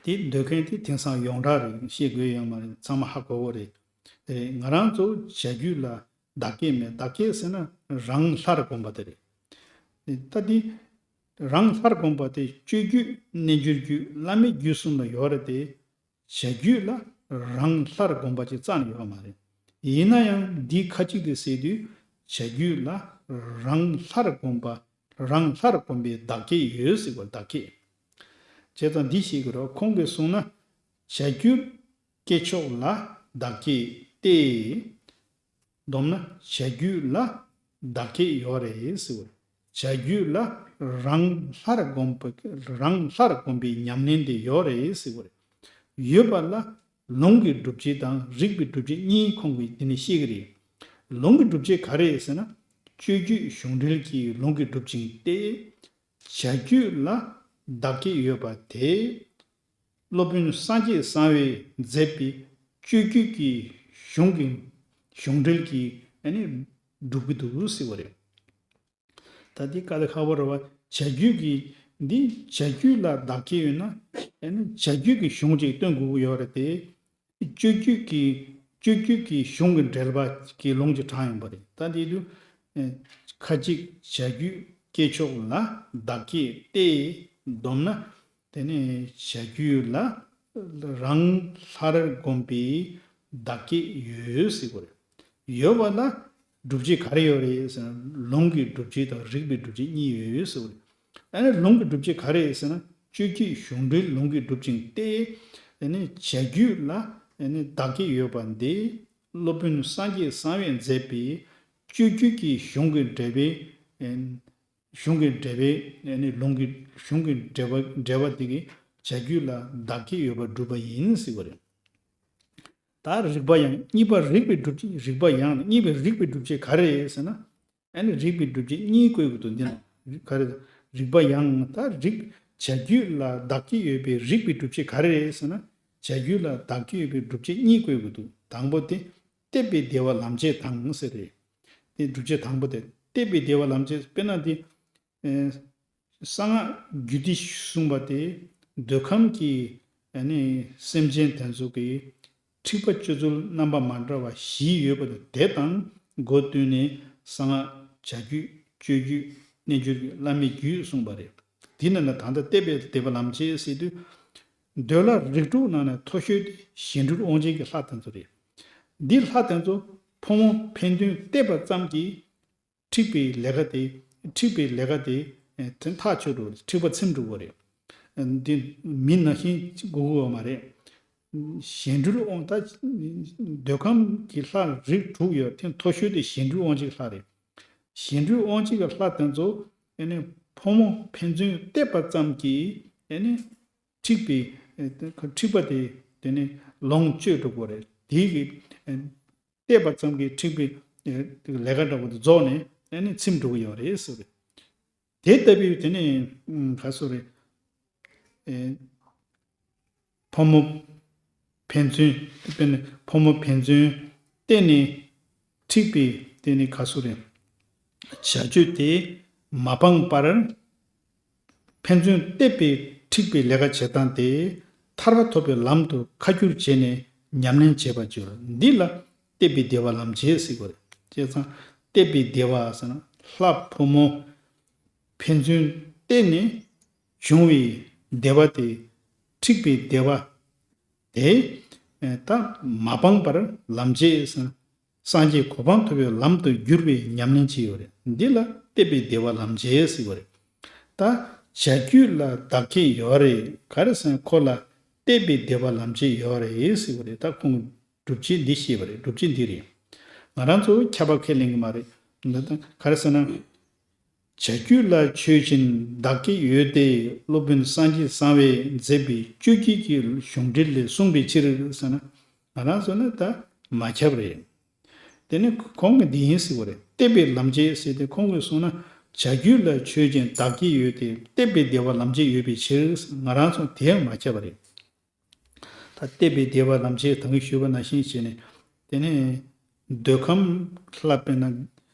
དེ་འདོད་མཁན་དེ་དེང་སང་ཡོངས་གྲགས་རེད། བཤད་དགོས་ཡོད་མ་རེད། ཚང་མ་ཧ་གོ་གི་རེད། རེད། ང་རང་ཚོ་བྱ་རྒྱུད་ལ་བདག་བསྐྱེད་མེད། བདག་བསྐྱེད་ཟེར་ན་རང་ལྷར་བསྒོམ་པ་དེ་རེད། ད་དེ་རང་ལྷར་བསྒོམ་པ་དེ་སྤྱོད་རྒྱུད་རྣལ་འབྱོར་རྒྱུད་བླ་མེད་རྒྱུད་གསུམ་ལ་ཡོད་རེད་དེ། བྱ་རྒྱུད་ལ་རང་ལྷར་བསྒོམ་པ་ཅིག་རྩ་ནས་ཡོད་མ་རེད། ཡིན་ན་ཡང་འདི་ཁ་ཅིག་དེ་ཟེར་དུས་བྱ་རྒྱུད་ལ་རང་ལྷར་བསྒོམ་པ། རང་ལྷར་བསྒོམ་པའི་བདག་བསྐྱེད་ཡོད་ཟེར་བ་བདག་བསྐྱེད། བྱས་ཙང་འདི་ཤེས་དགོས་རེད། ཁོང་གིས་གསུངས་ན་བྱ་རྒྱུད་བསྐྱེད་ཆོག་ལ་བདག་བསྐྱེད་དེ། བསྡོམས་ན་བྱ་རྒྱུད་ལ་བདག་བསྐྱེད་ཡོད་རེད་ཟེར་བ་རེད། བྱ་རྒྱུད་ལ་རང་ལྷར་བསྒོམ་པ། རང་ལྷར་བསྒོམ་པའི་ཉམས་ལེན་དེ་ཡོད་རེད་ཟེར་བ་རེད། ཡོད་པ་ལ་ལུང་གི་སྒྲུབ་བྱེད་དང་རིགས་པའི་སྒྲུབ་བྱེད་གཉིས་ཁོང་གིས་འདི་ནས་བཤད་ཀྱི་རེད། ལུང་གི་སྒྲུབ་བྱེད་ག་རེ་ཟེར་ན། སྤྱོད་རྒྱུད་གཞུང་འགྲེལ་གྱི་ལུང་གིས་སྒྲུབ་ཅིང་སྟེ། བྱ་རྒྱུད་ལ་བདག་བསྐྱེད་ཡོད་པ་དེ། སློབ་དཔོན་སངས་རྒྱས་གསང་བས་མཛད་པའི་སྤྱོད་རྒྱུད་ཀྱི་གཞུང་གི་གཞུང་འགྲེལ་གྱིས་ཨ་ནི་སྒྲུབ་ཀྱི་འདུག་ཟེར་བ་རེད། ད་འདི་དཀའ་ལས་ཁག་པོ་རེད་བ། བྱ་རྒྱུད་ཀྱི་འདི་བྱ་རྒྱུད་ལ་བདག་བསྐྱེད་ཡོད་ན་ཨ་ནི་བྱ་རྒྱུད་ཀྱི་གཞུང་ཅིག་སྟོན་དགོས་ཀྱི་ཡོད་རེད་དེ། སྤྱོད་རྒྱུད་ཀྱི་སྤྱོད་རྒྱུད་ཀྱི་གཞུང་གི་འགྲེལ་པ་གི་ལུང་གིས་དྲངས་ཡོང་པ་རེད། ད་འདི་དུས་ཨེ། ཁ་ཅིག་བྱ་རྒྱུད་བསྐྱེད་ཆོག་ལ་བདག་བསྐྱེད་དེ། བསྡོམས་ན་དེ་ནི་བྱ་རྒྱུད་ལ་རང་ལྷར་བསྒོམས་པའི་བདག་བསྐྱེད་ཡོད་ཟེར་བ་རེད། ཡོད་པ་ལ་སྒྲུབ་བྱེད་ག་རེ་ཡོད་རེད་ཟེར་ན། ལུང་གི་སྒྲུབ་བྱེད་དང་རིགས་པའི་སྒྲུབ་བྱེད་གཉིས་ཡོད་ཟེར་བ་རེད། ཨ་ནི་ལུང་གི་སྒྲུབ་བྱེད་ག་རེ་ཟེར་ན། སྤྱོད་རྒྱུད་གཞུང་འགྲེལ་ལུང་གིས་སྒྲུབ་ཅིང་སྟེ། ཨ་ནི་བྱ་རྒྱུད་ལ་ཨ་ནི་བདག་བསྐྱེད་ཡོད་པ་འདི་སློབ་དཔོན་སངས་རྒྱས་གསང་བས་མཛད་པའི་སྤྱོད་རྒྱུད་ཀྱི་གཞུང་གི་འགྲེལ་པའི། ཨ། གཞུང་གི་འགྲེལ་པའི་ཨ་ནི་ལུང་གི་གཞུང་གི་འགྲེལ་པ་འགྲེལ་པ་འདི་གིས་བྱ་རྒྱུད་ལ་བདག་བསྐྱེད་ཡོད་པར་སྒྲུབ་པ་ཡིན་ཟེར་བ་རེད། ད་རིགས་པ་ཡང་གཉིས་པ་རིགས་པའི་སྒྲུབ་བྱེད། རིགས་པ་ཡང་གཉིས་པའི་རིགས་པའི་སྒྲུབ་བྱེད་ག་རེ་རེད་ཟེར་ན། ཨ་ནི་རིགས་པའི་སྒྲུབ་བྱེད་གཉིས་བཀོད་དགོས་འདུག་འདི་ན་ག་རེ། རིགས་པ་ཡང་ད་རིགས་བྱ་རྒྱུད་ལ་བདག་བསྐྱེད་ཡོད་པའི་རིགས་པའི་སྒྲུབ་བྱེད་ག་རེ་རེད་ཟེར་ན། བྱ་ བྱ་རྒྱུད་ལ་བདག་གི་ཡོད་པའི་སྒྲུབ་བྱེད་གཉིས་བཀོད་དགོས་འདུག་དང་པོ་དེ་བརྟེན་པའི་བདེ་བ་ལམ་བྱེད་དང་ཟེར་རེད། དེ་སྒྲུབ་བྱེད་དང་པོ་དེ་བརྟེན་པའི་བདེ་བ་ལམ་བྱེད་དཔེར་ན་དེ། ཨེ། གསང་སྔགས་རྒྱུད་སྡེ་གསུངས་པ་དེ་འདོད་ཁམས་ཀྱི་ཨ་ནི་སེམས་ཅན་དེ་ཚོ་གི་འཁྲིག་པ་སྤྱོད་ཚུལ་རྣམ་པ་མ་འདྲ་བ་བཞི་ཡོད་པ་དེ་དང་སྒོ་བསྟུན་ནས་གསང་སྔགས་བྱ་རྒྱུད་སྤྱོད་རྒྱུད་རྣལ་འབྱོར་རྒྱུད་བླ་མེད་རྒྱུད་གསུངས་པ་རེད། དེ་ནང་ལ་ད་ལྟ་བརྟེན་པའི་བདེ་བ་ལམ་བྱེད་ཟེར་དུས། འདོད་ལྷ་རིགས་དྲུག་ནང་ནས་མཐོ་ཤོས་དེ་གཞན་འཕྲུལ་དབང་བྱེད་ཀྱི་ལྷ་དེ་ཚོ་རེད། འདི་ལྷ་དེ་ཚོ་ཕོ་མོ་ཕན་ཚུན་བརྟེན་པ་ཙམ་གྱིས། འཁྲིག་པའི་ལས་ཀ་དེ། འཁྲིག་པའི་ལས་ཀ་དེ། ཨེ། དེ་ཐག་ཆོད་འགྲོ། འཁྲིག་པ་ཚིམ་འགྲོ་གི་རེད། འདི་མི་ནང་བཞིན་གཅིག་དགོས་ཀྱི་ཡོད་མ་རེད། གཞན་འཕྲུལ་དབང་། ད་འདོད་ཁམས་ཀྱི་ལྷ་རིགས་དྲུག་ཡོད། དེ་མཐོ་ཤོས་དེ་གཞན་འཕྲུལ་དབང་བྱེད་ཀྱི་ལྷ་རེད། གཞན་འཕྲུལ་དབང་བྱེད་ཀྱི་ལྷ་དེ་ཚོ་ཨེ་ནི་ཕོ་མོ་ཕན་ཚུན་བརྟེན་པ་ཙམ་གྱིས་ཨེ་ནི་འཁྲིག་པའི། ཨེ། འཁྲིག་པ་དེ་དེ་ནི་ལོངས་སྤྱོད་འགྲོ་གི་རེད། དེ་གི། ཨེ། བལྟས་པ་ཙམ་གྱིས་འཁྲིག་པའི་ལས་ཀ་འདྲ་བོ་དེ་རྫོགས་ནས་ཨ་ནི་ཚིམ་འགྲོ་གི་ཡོད་རེད་ཟེར་བས། དེ་ལྟ་བུའི་དེ་ནས་ག་སོ་རེད། ཨེ། ཕོ་མོ་ཕན་ཚུན། དཔེར་ན་ཕོ་མོ་ཕན་ཚུན་བརྟེན་ནས་འཁྲིག་པའི་དེ་ནི་ག་སོ་རེད། བྱ་སྤྱོད་དེ་མ་སྤངས་པར། ཕན་ཚུན་བརྟེན་པའི་འཁྲིག་པའི་ལས་ཀ་བྱེད་སྟངས་དེ་ཐར་པ་ཐོབ་པའི་ལམ་དུ་ཁ་བསྒྱུར་བྱས་ནས་ཉམས་ལེན་བྱེད་པར་འགྱུར། འདི་ལ་བརྟེན་པའི་བདེ་བ་ལམ་བྱེད་ཟེར་དགོས་རེད། བྱས་ཙང་བརྟེན་པའི་བདེ་བ་ཟེར་ན་ལྷ་ཕོ་མོ་ཕན་ཚུན་བརྟེན་ནས་བྱུང་བའི་བདེ་བ་དེ། འཁྲིག་པའི་བདེ་བ་དེ་ད་མ་སྤངས་པར་ལམ་བྱེད་ཟེར་ན། སངས་རྒྱས་གོ་འཕང་ཐོབ་པའི་ལམ་དུ་བསྒྱུར་བའི་ཉམས་ལེན་བྱེད་ཡོད་རེད། འདི་ལ་བརྟེན་པའི་བདེ་བ་ལམ་བྱེད་ཟེར་བ་རེད། ད་བྱ་རྒྱུད་ལ་བདག་བསྐྱེད་ཡོད་རེད། ག་རེ་ཟེར་ན་ཁོ་ལ་བརྟེན་པའི་བདེ་བ་ལམ་བྱེད་ཡོད་རེད་ཟེར་བ་རེད། ད་ཁོང་གིས་སྒྲུབ་བྱེད་འདི་བཤད་པ་རེད། སྒྲུབ་བྱེད་འདི་རེད། ང་རང་ཚོ་ཁྱབ་པ་ཁས་ལེན་གྱི་མ་རེད། འདི་ད་ག་རེ་ཟེར་ན། བྱ་རྒྱུད་ལ་ཆོས་ཅན་བདག་བསྐྱེད་ཡོད་དེ། སློབ་དཔོན་སངས་རྒྱས་གསང་བས་མཛད་པའི་སྤྱོད་བརྒྱད་ཀྱི་གཞུང་འགྲེལ་ལས་གསུངས་པའི་ཕྱིར་ཟེར་ན། ང་རང་ཚོ་ནི་ད་མ་ཁྱབ་རེད། དེ་ནི་ཁོང་གིས་འདི་ཡིན་ཟེར་བ་རེད། བརྟེན་པའི་ལམ་བྱེད་ཟེར་ཏེ་ཁོང་གིས་གསུངས་ན། བྱ་རྒྱུད་ལ་ཆོས་ཅན་བདག་བསྐྱེད་ཡོད་དེ། བརྟེན་པའི་བདེ་བ་ལམ་བྱེད་ཡོད་པའི་ཕྱིར། ང་རང་ཚོ་དེ་ཡང་མ་ཁྱབ་པ་རེད། ད་བརྟེན་པའི་བདེ་བ་ལམ་བྱེད་ད་གིན་ཞུས་པ་ནང་བཞིན་བྱས་ནས། དེ་ནས་འདོད་ཁམས་ལྷ། དཔེར་ན་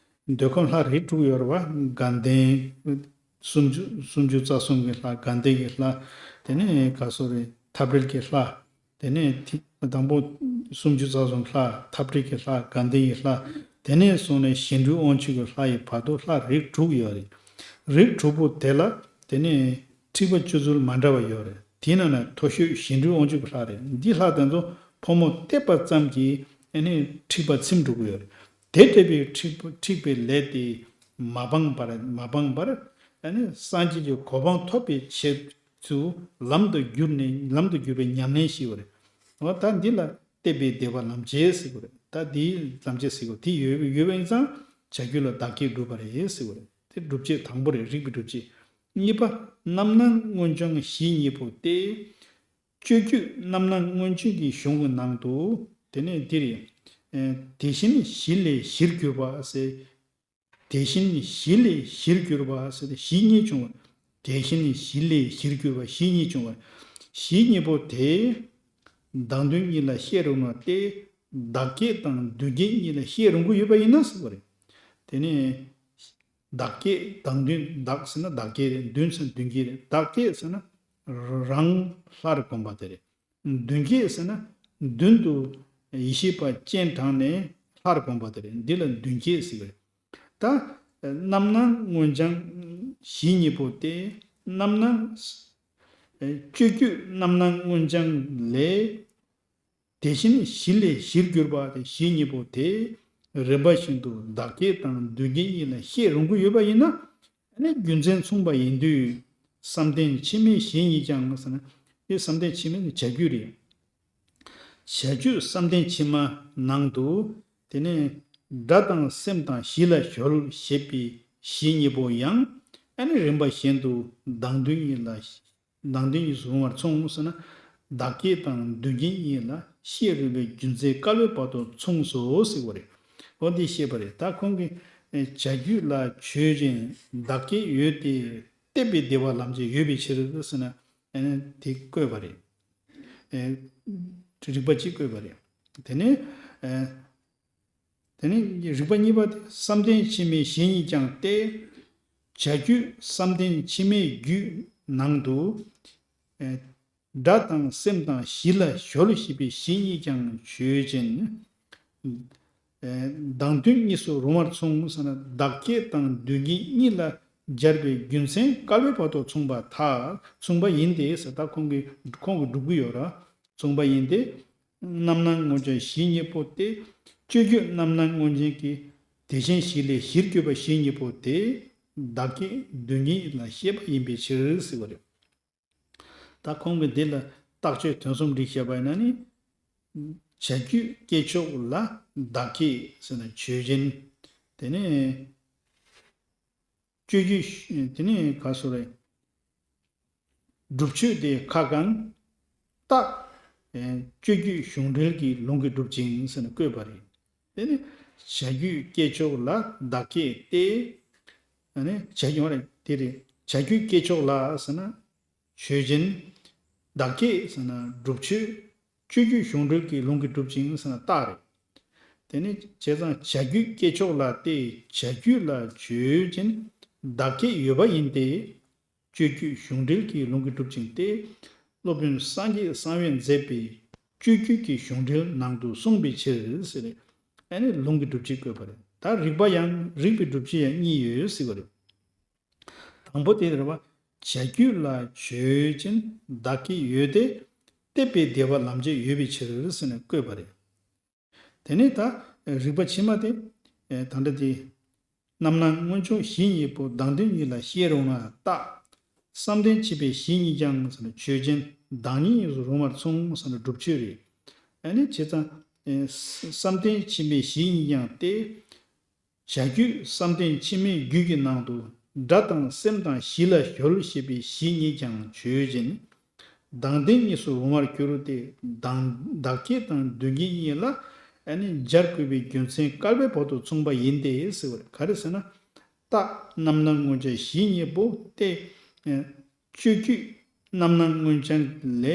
འདོད་ཁམས་ལྷ་རིགས་དྲུག་ཡོད་རེད་བ། དགའ་ལྡན་སུམ་ཅུ། སུམ་ཅུ་རྩ་གསུམ་གྱི་ལྷ། དགའ་ལྡན་གྱི་ལྷ། དེ་ནས་ག་སོ་རེད། འཐབ་བྲལ་གྱི་ལྷ། དེ་ནས་དེ་དང་པོ་སུམ་ཅུ་རྩ་གསུམ་ལྷ། འཐབ་བྲལ་གྱི་ལྷ། དགའ་ལྡན་གྱི་ལྷ། དེ་ནས་བཟུང་ནས་གཞན་འཕྲུལ་དབང་ཕྱུག་གི་ལྷ་ཡི་བར་དུ་ལྷ་རིགས་དྲུག་ཡོད་རེད། རིགས་དྲུག་པོ་དེ་ལ་དེ་ནས་འཁྲིག་པ་སྤྱོད་ཚུལ་མ་འདྲ་བ་ཡོད་རེད། དེའི་ནང་ནས་མཐོ་ཤོས་གཞན་འཕྲུལ་དབང་ཕྱུག་གི་ལྷ་རེད། འདི་ལྷ་དེ་ཚོ་ཕོ་མོ་བརྟེན་པ་ཙམ་གྱིས་ཨ་ནི་འཁྲིག་པ་ཚིམ་འགྲོ་གི་ཡོད་རེད། དེ་འདྲ་བའི་འཁྲིག་པ། འཁྲིག་པའི་ལས་དེ་མ་སྤངས་པར། མ་སྤངས་པར་ཨ་ནི་སངས་རྒྱས་ཀྱི་གོ་འཕང་ཐོབ་པའི་ཆེད་དུ་ལམ་དུ་བསྒྱུར་ནས། ལམ་དུ་བསྒྱུར་བའི་ཉམས་ལེན་ཞིག་ཡོད་རེད། འོ་ད་འདི་ལ་བརྟེན་པའི་བདེ་བ་ལམ་བྱེད་ཟེར་གྱི་རེད། ད་འདིའི་ལམ་བྱེད་ཟེར་གྱི་རེད། དེ་ཡོད་ཡོད་པ་ཡིན་ཙང་བྱ་རྒྱུད་ལ་བདག་བསྐྱེད་སྒྲུབ་པ་རེད་ཟེར་གྱི་རེད། དེ་སྒྲུབ་བྱེད་དང་པོ་རེད། རིགས་པའི་སྒྲུབ་བྱེད། གཉིས་པ། རྣམ་སྣང་མངོན་བྱང་གཞི་གཉིས་པོ་སྟེ། སྤྱོད་རྒྱུད་རྣམ་སྣང་མངོན་བྱང་གི་གཞུང་གི་ནང་དུ། དེ་ནས་འདི་རེད། ཨེ། དེ་བཞིན་གཞི་ལས་གཞིར་གྱུར་པ་ཟེར། དེ་བཞིན་གཞི་ལས་གཞིར་གྱུར་པ་ཟེར་ཏེ་གཞི་གཉིས་བྱུང་བ། དེ་བཞིན་གཞི་ལས་གཞིར་གྱུར་པ་གཞི་གཉིས་བྱུང་བ། གཞི་གཉིས་པོ་དེ་བདག་མདུན་གཉིས་ལ་བཤད་རུང་བ་སྟེ། བདག་བསྐྱེད་དང་མདུན་བསྐྱེད་གཉིས་ལ་བཤད་རུང་གི་ཡོད་པ་ཡིན་ན་ཟེར་བ་རེད། དེ་ནས་བདག་བསྐྱེད་དང་མདུན། བདག་ཟེར་ན་བདག་བསྐྱེད་རེད། མདུན་ཟེར་ན་མདུན་བསྐྱེད་རེད། བདག་བསྐྱེད་ཟེར་ན་རང་ལྷར་བསྒོམ་པ་དེ་རེད། མདུན་བསྐྱེད་ཟེར་ན་མདུན་དུ་ཡེ་ཤེས་པ་སྤྱན་དྲངས་ནས་ལྷར་བསྒོམ་པ་དེ་རེད། འདི་ལ་མདུན་བསྐྱེད་ཟེར་བ་རེད། ད་རྣམ་སྣང་མངོན་བྱང་གཞི་གཉིས་པོ་སྟེ། རྣམ་སྣང་། སྤྱོད་རྒྱུད་རྣམ་སྣང་མངོན་བྱང་ལས། དེ་བཞིན་གཞི་ལས་གཞིར་གྱུར་པ་དེ་གཞི་གཉིས་པོ་དེ་རིམ་པ་བཞིན་དུ་བདག་བསྐྱེད་དང་མདུན་བསྐྱེད་གཉིས་ལ་བཤད་རུང་གི་ཡོད་པ་ཡིན་ན། ཨ་ནི་རྒྱུ་མཚན་མཚུངས་པ་ཡིན་དུས། བསམ་གཏན་ཕྱི་མའི་གཞི་གཉིས་ཀྱང་ཟེར་ན། དེ་བསམ་གཏན་ཕྱི་མ་ནི་བྱ་རྒྱུད་རེད། བྱ་རྒྱུད་བསམ་གཏན་ཕྱི་མ་ནང་དུ། དེ་ནས་སྒྲ་དང་སེམས་དང་གཞི་ལ་གཞོལ་ཞེས་པའི་གཞི་གཉིས་པོ་ཡང་། ཨ་ནི་རིམ་པ་བཞིན་དུ་བདག་མདུན་གཉིས་ལ། བདག་མདུན་གཉིས་སུ་རུང་བར་མཚུངས་ཟེར་ན། བདག་བསྐྱེད་དང་མདུན་བསྐྱེད་གཉིས་ལ་བཤད་རུང་བའི་རྒྱུ་མཚན་བཀལ་བའི་བར་དུ་མཚུངས་སོ་ཟེར་བ་རེད། འོ་འདི་བཤད་པ་རེད། ད་ཁོང་གིས་བྱ་རྒྱུད་ལ་ཆོས་ཅན་བདག་བསྐྱེད་ཡོད་དེ། བརྟེན་པའི་བདེ་བ་ལམ་བྱེད་ཡོད་པའི་ཕྱིར་ཟེར་ན། ཨ་ནི་དེ་བཀོད་པ་རེད། ཨེ་རིགས་པ་གཅིག་བཀོད་པ་རེད། དེ་ནས་ཨེ་དེ་ནས་རིགས་པ་གཉིས་པ་དེ་བསམ་གཏན་ཕྱི་མའི་གཞི་གཉིས་ཀྱང་སྟེ། བྱ་རྒྱུད་བསམ་གཏན་ཕྱི་མའི་རྒྱུད་ནང་དུ། ཨེ་སྒྲ་དང་སེམས་དང་གཞི་ལ་གཞོལ་ཞེས་པའི་གཞི་གཉིས་ཀྱང་ཆོས་ཅན། ཨེ་དང་དོན་གཉིས་སུ་རུང་བར་མཚུངས་ཟེར་ན། བདག་བསྐྱེད་དང་དོན་གཉིས་གཉིས་ལ་སྦྱར་བའི་རྒྱུ་མཚན་བསྐལ་པའི་བར་དུ་མཚུངས་པར་ཐལ། མཚུངས་པ་ཡིན་ཏེ་ཟེར། ད་ཁོང་གིས་ཁོང་གིས་སྒྲུབ་ཀྱི་ཡོད་ར། མཚུངས་པ་ཡིན་ཏེ། རྣམ་སྣང་མངོན་བྱང་གཞི་གཉིས་པོ་སྟེ། སྤྱོད་རྒྱུད་རྣམ་སྣང་མངོན་བྱང་གི་དེ་བཞིན་གཞི་ལས་གཞིར་གྱུར་པ་གཞི་གཉིས་པོ་དེ། བདག་བསྐྱེད་དོན་གཉིས་ལ་བཤད་པ་ཡིན་པའི་ཕྱིར་ཟེར་བ་རེད། ད་ཁོང་གིས་འདི་ལ་རྟགས་ཆོས་དོན་གསུམ་སྒྲིག་བཤད་པ་ཡིན་ན་ནི། བྱ་རྒྱུད་སྐྱེས་ཕྱོགས་ལ་བདག་བསྐྱེད་ཟེར་ན་ཆོས་ཅན། དེ་ནས་སྤྱོད་རྒྱུད་དེ་ནས་ག་སོ་རེད། སྒྲུབ་ཆོས་དེ་ཁ་གང་། རྟགས། སྤྱོད་རྒྱུད་གཞུང་འགྲེལ་གྱི་ལུང་གིས་གྲུབ་ཅིང་ཟེར་ནས་བཀོད་པ་རེད། དེ་ནི་བྱ་རྒྱུད་སྐྱེས་ཕྱོགས་ལ་བདག་བསྐྱེད་དེ། ཨ་ནི་བྱ་རྒྱུད་རེད། དེ་རེད། བྱ་རྒྱུད་སྐྱེས་ཕྱོགས་ལ་ཟེར་ན་ཆོས་ཅན། བདག་བསྐྱེད་ཟེར་ན་སྒྲུབ་ཆོས། སྤྱོད་རྒྱུད་གཞུང་འགྲེལ་གྱི་ལུང་གིས་གྲུབ་ཅིང་ཟེར་ན་རྟགས་རེད། དེ་ནི་བྱས་ཙང་བྱ་རྒྱུད་སྐྱེས་ཕྱོགས་ལ་སྟེ། བྱ་རྒྱུད་ལ་ཆོས་ཅན། བདག་བསྐྱེད་ཡོད་པ་ཡིན་ཏེ། སྤྱོད་རྒྱུད་གཞུང་འགྲེལ་གྱི་ལུང་གིས་གྲུབ་ཅིང་སྟེ། སློབ་དཔོན་སངས་རྒྱས་གསང་བས་མཛད་པའི་སྤྱོད་རྒྱུད་ཀྱི་གཞུང་འགྲེལ་ནང་དུ་གསུངས་པའི་ཕྱིར་ཟེར། ཨ་ནི་ལུང་གིས་སྒྲུབ་བྱེད་བཀོད་པ་རེད། ད་རིགས་པ་ཡང་རིགས་པའི་སྒྲུབ་བྱེད་ཡང་གཉིས་ཡོད་ཟེར་བ་རེད། དང་པོ་དེ་རེད་བ། བྱ་རྒྱུད་ལ་ཆོས་ཅན། བདག་བསྐྱེད་ཡོད་དེ། སྟེ་བསྟན་པའི་བདེ་བ་ལམ་བྱེད་ཡོད་པའི་ཕྱིར་ཟེར་ནས་བཀོད་པ་རེད། དེ་ནས་ད་རིགས་པ་ཕྱི་མ་དེ། ད་ལྟ་དེ། རྣམ་སྣང་མངོན་བྱང་གཞི་གཉིས་པོ་བདག་དོན་གཉིས་ལ་བཤད་རུང་ང་རྟགས། བསམ་གཏན་ཕྱི་མའི་གཞི་གཉིས་ཀྱང་ཟེར་ན་ཆོས་ཅན། བདག་གཉིས་གཉིས་སུ་རུང་བར་མཚུངས་ཟེར་ན་སྒྲུབ་ཆོས་རེད། ཨ་ནི་བྱས་ཙང་། བསམ་གཏན་ཕྱི་མའི་གཞི་གཉིས་ཀྱང་སྟེ། བྱ་རྒྱུད་བསམ་གཏན་ཕྱི་མའི་རྒྱུད་ཀྱི་ནང་དུ་སྒྲ་དང་སེམས་དང་གཞི་ལ་གཞོལ་ཞེས་པའི་གཞི་གཉིས་ཀྱང་ཆོས་ཅན། བདག་ལྡན་གཉིས་སུ་རུང་བར་འགྱུར་ཏེ། བདག་བདག་བསྐྱེད་དང་དོན་གཉིས་གཉིས་ལ་ཨ་ནི་སྦྱར་དགོས་པའི་རྒྱུ་མཚན་བསྐལ་པའི་བར་དུ་མཚུངས་པ་ཡིན་ཏེ་ཟེར་བ་རེད། ག་རེ་ཟེར་ན། རྟགས་རྣམ་སྣང་མངོན་བྱང་གཞི་གཉིས་པོ་སྟེ། སྤྱོད་རྒྱུད་རྣམ་སྣང་མངོན་བྱང་ལས།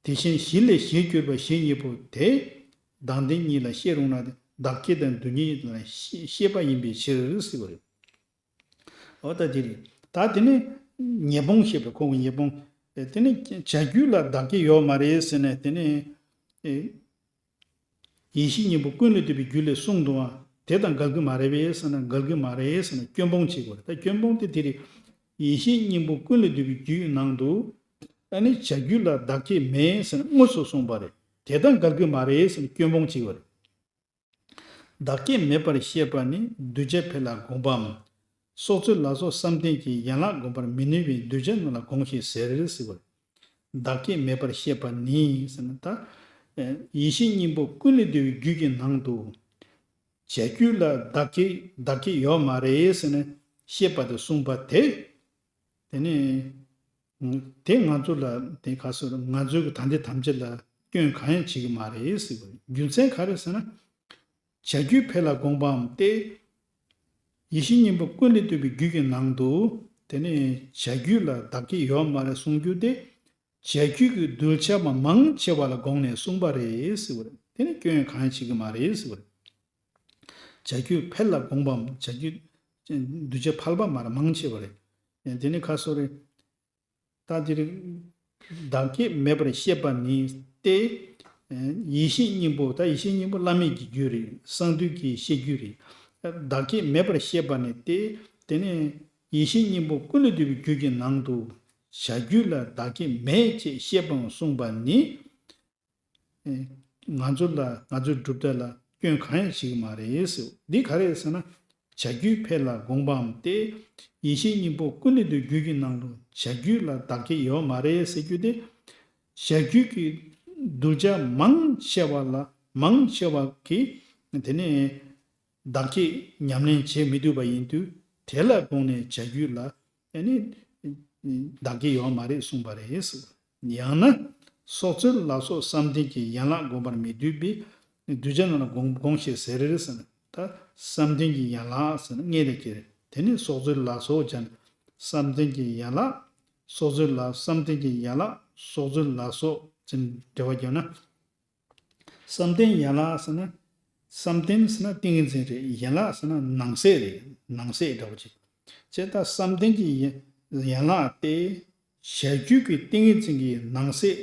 དེ་བཞིན་གཞི་ལས་གཞིར་གྱུར་པ་གཞི་གཉིས་པོ་དེ། བདག་ལྡན་གཉིས་ལ་བཤད་རུང་ན་བདག་བསྐྱེད་དང་དོན་གཉིས་ལ་བཤད་པ་ཡིན་པའི་ཕྱིར་ཟེར་བ་རེད། འོ་ད་དེ་རེད། ད་དེ་ནི་ཉེས་སྤོང་བཤད་པའི་ཁོང་གི་ཉེས་སྤོང་། དེ་ནི་བྱ་རྒྱུད་ལ་བདག་བསྐྱེད་ཡོད་མ་རེད་ཟེར་ནས་དེ་ནི། ཡེ་ཤེས་གཉིས་པོ་ཀུན་ལས་བཏུས་པའི་རྒྱུད་ལས་གསུངས་འདུག་ཨ། དེ་དང་འགལ་གྱི་མ་རེད་པས་ཟེར་ན་འགལ་གྱི་མ་རེད་ཟེར་ན་སྐྱོན་སྤོང་བྱེད་དགོས་རེད། ད་སྐྱོན་སྤོང་དེ་དེ་རེད། ཡེ་ཤེས་གཉིས་པོ་ཀུན་ལས་བཏུས་པའི་རྒྱུད་ནང་དུ། ཨ་ནི་བྱ་རྒྱུད་ལ་བདག་བསྐྱེད་མེད་ཟེར་ན་དངོས་སུ་གསུངས་པ་རེད། དེ་དང་འགལ་གྱི་མ་རེད་ཟེར་ན་སྐྱོན་སྤོང་བྱེད་དགོས་རེད། བདག་བསྐྱེད་མེད་པར་བཤད་པ་ནི་གདུལ་བྱ་ཕལ་ལ་དགོངས་པའམ། སྲོག་རྩོལ་ལ་སོགས་བསམ་གཏན་གྱི་ཡན་ལག་བསྒོམ་པར་མི་ནུས་པའི་གདུལ་བྱ་རྣམས་ལ་དགོངས་ཤིག་ཟེར་ཟེར་བ་རེད། བདག་བསྐྱེད་མེད་པར་བཤད་པ་ནི་ཟེར་ན་ད། ཡེ་ཤེས་གཉིས་པོ་ཀུན་ལས་བཏུས་པའི་རྒྱུད་ཀྱི་ནང་དུ། བྱ་རྒྱུད་ལ་བདག་བསྐྱེད་བདག་བསྐྱེད་ཡོད་མ་རེད་ཟེར་ནས་བཤད་པ་དེ་གསུངས་པ་དེ། དེ་ནས། དེ་ང་ཚོ་ལ་དེ་ག་ཟེར་ང་ཚོའི་གི་ད་ལྟའི་དམ་བཅའ་ལ་སྐྱོན་གང་ཡང་བྱེད་ཀྱི་མ་རེད་ཟེར་བ་རེད། རྒྱུ་མཚན་ག་རེ་ཟེར་ན། བྱ་རྒྱུད་ཕལ་ལ་དགོངས་པའམ་སྟེ། ཡེ་ཤེས་གཉིས་པོ་ཀུན་ལས་བཏུས་པའི་རྒྱུད་ཀྱི་ནང་དུ། དེ་ནས་བྱ་རྒྱུད་ལ་བདག་བསྐྱེད་ཡོད་མ་རེད་གསུང་རྒྱུ་དེ། བྱ་རྒྱུད་ཀྱི་གདུལ་བྱ་མ་མང་ཆེ་བ་ལ་དགོངས་ནས་གསུངས་པ་རེད་ཟེར་བ་རེད། དེ་ནི་སྐྱོན་གང་ཡང་བྱེད་ཀྱི་མ་རེད་ཟེར་བ་རེད། བྱ་རྒྱུད་ཕལ་ལ་དགོངས་པའམ་བྱ་རྒྱུད། གདུལ་བྱ་ཕལ་པ་མ་རེད་མང་ཆེ་བ་རེད། དེ་ནི་ཁ་སོ་རེད། ད་དེ་རིང་། བདག་བསྐྱེད་མེད་པར་བཤད་པ་ནི་སྟེ། ཡེ་ཤེས་གཉིས་པོ་ད་ཡེ་ཤེས་གཉིས་པོ་བླ་མེད་ཀྱི་རྒྱུད་རེད། གསང་འདུས་ཀྱི་བཤད་རྒྱུད་རེད། བདག་བསྐྱེད་མེད་པར་བཤད་པ་ནི་སྟེ། དེ་ནས་ཡེ་ཤེས་གཉིས་པོ་ཀུན་ལས་བཏུས་པའི་རྒྱུད་ཀྱི་ནང་དུ། བྱ་རྒྱུད་ལ་བདག་བསྐྱེད་མེད་ཅེས་བཤད་པའང་གསུངས་པ་ནི། ང་ཚོ་ལ་ང་ཚོའི་གྲུབ་མཐའ་ལ་སྐྱོན་གང་ཡང་བྱེད་ཀྱི་མ་རེད་ཟེར། འདི་ག་རེ་ཟེར་ན། བྱ་རྒྱུད་ཕལ་ལ་དགོངས་པའམ་སྟེ། ཡེ་ཤེས་གཉིས་པོ་ཀུན་ལས་བཏུས་རྒྱུད་ཀྱི་ནང་དུ་བྱ་རྒྱུད་ལ་བདག་བསྐྱེད་ཡོད་མ་རེད་ཟེར་རྒྱུ་དེ། བྱ་རྒྱུད་ཀྱི་གདུལ་བྱ་མང་ཆེ་བ་ལ་མང་ཆེ་བ་གིས་དེ་ནས། བདག་བསྐྱེད་ཉམས་ལེན་བྱེད་མི་ཐུབ་པ་ཡིན་དུས་དེ་ལ་དགོངས་ནས་བྱ་རྒྱུད་ལ་ཨ་ནི་བདག་བསྐྱེད་ཡོད་མ་རེད་གསུངས་པ་རེད། ཡང་ན་སྲོག་རྩོལ་ལ་སོགས་བསམ་གཏན་གྱི་ཡན་ལག་བསྒོམ་པར་མི་ནུས་པའི་གདུལ་བྱ་རྣམས་ལ་དགོངས་དགོངས་ཞེས་ཟེར་ཟེར་ན་ད་བསམ་གཏན་གྱི་ཡན་ལག་ཟེར་ན་ངེས་ལ་ཁྱེར། དེ་ནི་སྲོག་རྩོལ་ལ་སོགས་ཀྱང་བསམ་གཏན་གྱི་ཡན་ལག་སྲོག་རྩོལ་ལ་བསམ་གཏན་གྱི་ཡན་ལག་སྲོག་རྩོལ་ལ་སོགས་ཅན་འགྲེལ་བ་བརྒྱབ་ན། བསམ་གཏན་ཡན་ལག་ཟེར་ན། བསམ་གཏན་ཟེར་ན་ཏིང་ངེ་འཛིན་རེད། ཡན་ལག་ཟེར་ན་ནང་གསེས་རེད། ནང་གསེས་འདྲ་བོ་ཅིག་བྱས་ད་བསམ་གཏན་གྱི་ཡན་ཡན་ལག་སྟེ། བྱ་རྒྱུད་ཀྱི་ཏིང་ངེ་འཛིན་གྱི་ནང་གསེས་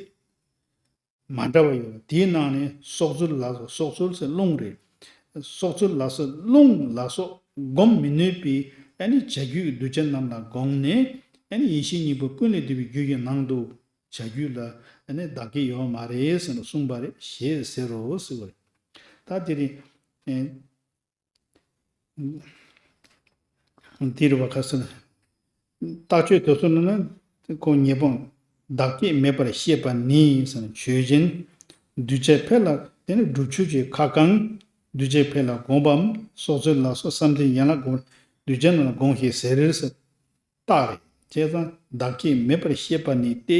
མ་འདྲ་བ་ཡོད། དེའི་ནང་ནས་སྲོག་རྩོལ་ལ་སོགས། སྲོག་རྩོལ་ཟེར་རླུང་རེད། སྲོག་རྩོལ་ལ་སོགས་རླུང་ལ་སོགས་བསྒོམ་མི་ནུས་པའི་ཨ་ནི་བྱ་རྒྱུད་གདུལ་བྱ་རྣམས་ལ་དགོངས་ནས། ཨ་ནི་ཡེ་ཤེས་གཉིས་པོ་ཀུན་ལས་བཏུས་པའི་རྒྱུད་ཀྱི་ནང་དུ་བྱ་རྒྱུད་ལ་ཨ་ནི་བདག་གི་ཡོད་མ་རེད་ཟེར་ནས་གསུངས་པ་རེད། ཞེས་ཟེར་རོ་ཟེར་བ་རེད། ད་དེ་རིང་ཨེ། དེ་རུ་བ་ཁ་སང་། རྟགས་ཆོས་དེ་ཚོ་ནི་ཁོ་ཉེས་སྤོང་བདག་བསྐྱེད་མེད་པར་ཤེས་པ་ནི་ཟེར་ན་ཆོས་ཅན། གདུལ་བྱ་ཕལ་ལ་དེ་ནི་སྒྲུབ་ཆོས་ཀྱི་ཁ་བསྐང་། གདུལ་བྱ་ཕལ་ལ་དགོངས་པའམ། སྲོག་རྩོལ་ལ་སོགས་བསམ་གཏན་ཡན་ལག་སྒོམ་གདུལ་བྱ་རྣམས་ལ་དགོངས་ཞེས་ཟེར་རེད་ཟེར། རྟགས་རེད། བྱས་ཙང་བདག་བསྐྱེད་མེད་པར་ཤེས་པ་ནི་སྟེ།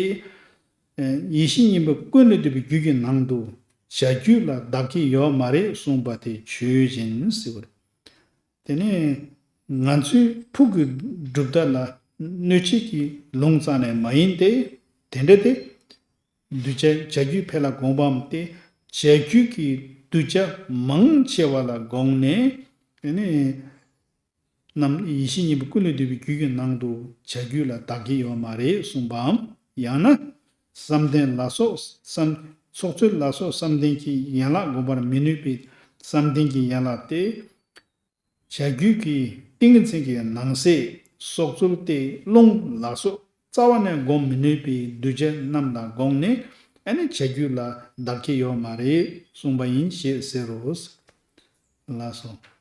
ཡེ་ཤེས་གཉིས་པོ་ཀུན་ལས་བཏུས་པའི་རྒྱུད་ཀྱི་ནང་དུ་བྱ་རྒྱུད་ལ་བདག་གི་ཡོད་མ་རེད་གསུངས་པ་དེ་ཆོས་ཅན་ཟེར་བ་རེད། དེ་ནས་ང་ཚོའི་ཕུགས་ཀྱི་གྲུབ་མཐའ་ལ་གནོད་བྱེད་ཀྱི་ལུང་རྩ་ནས་མ་ཡིན་ཏེ། དེ་འདྲ་སྟེ། གདུལ་བྱ་བྱ་རྒྱུད་ཕལ་ལ་དགོངས་པའམ་སྟེ། བྱ་རྒྱུད་ཀྱི་གདུལ་བྱ་མང་ཆེ་བ་ལ་དགོངས་ནས། དེ་ནས་རྣམས་ཡེ་ཤེས་གཉིས་པོ་ཀུན་ལས་བཏུས་པའི་རྒྱུད་ཀྱི་ནང་དུ་བྱ་རྒྱུད་ལ་བདག་གི་ཡོད་མ་རེད་གསུངས་པའམ། ཡང་ན་བསམ་གཏན་ལ་སོགས་བསམ། སྲོག་རྩོལ་ལ་སོགས་བསམ་གཏན་གྱི་ཡན་ལག་བསྒོམ་པར་མི་ནུས་པའི་བསམ་གཏན་གྱི་ཡན་ལག་སྟེ། བྱ་རྒྱུད་ཀྱི་ཏིང་ངེ་འཛིན་གྱི་ནང་གསེས་སྲོག་རྩོལ་ཏེ་རླུང་ལ་སོགས་རྩ་བ་ནས་བསྒོམ་མི་ནུས་པའི་གདུལ་བྱ་རྣམས་ལ་དགོངས་ནས། ཨ་ནི་བྱ་རྒྱུད་ལ་བདག་གི་ཡོད་མ་རེད་གསུངས་པ་ཡིན་ཞེས་ཟེར་རོ། ལགས་སོ།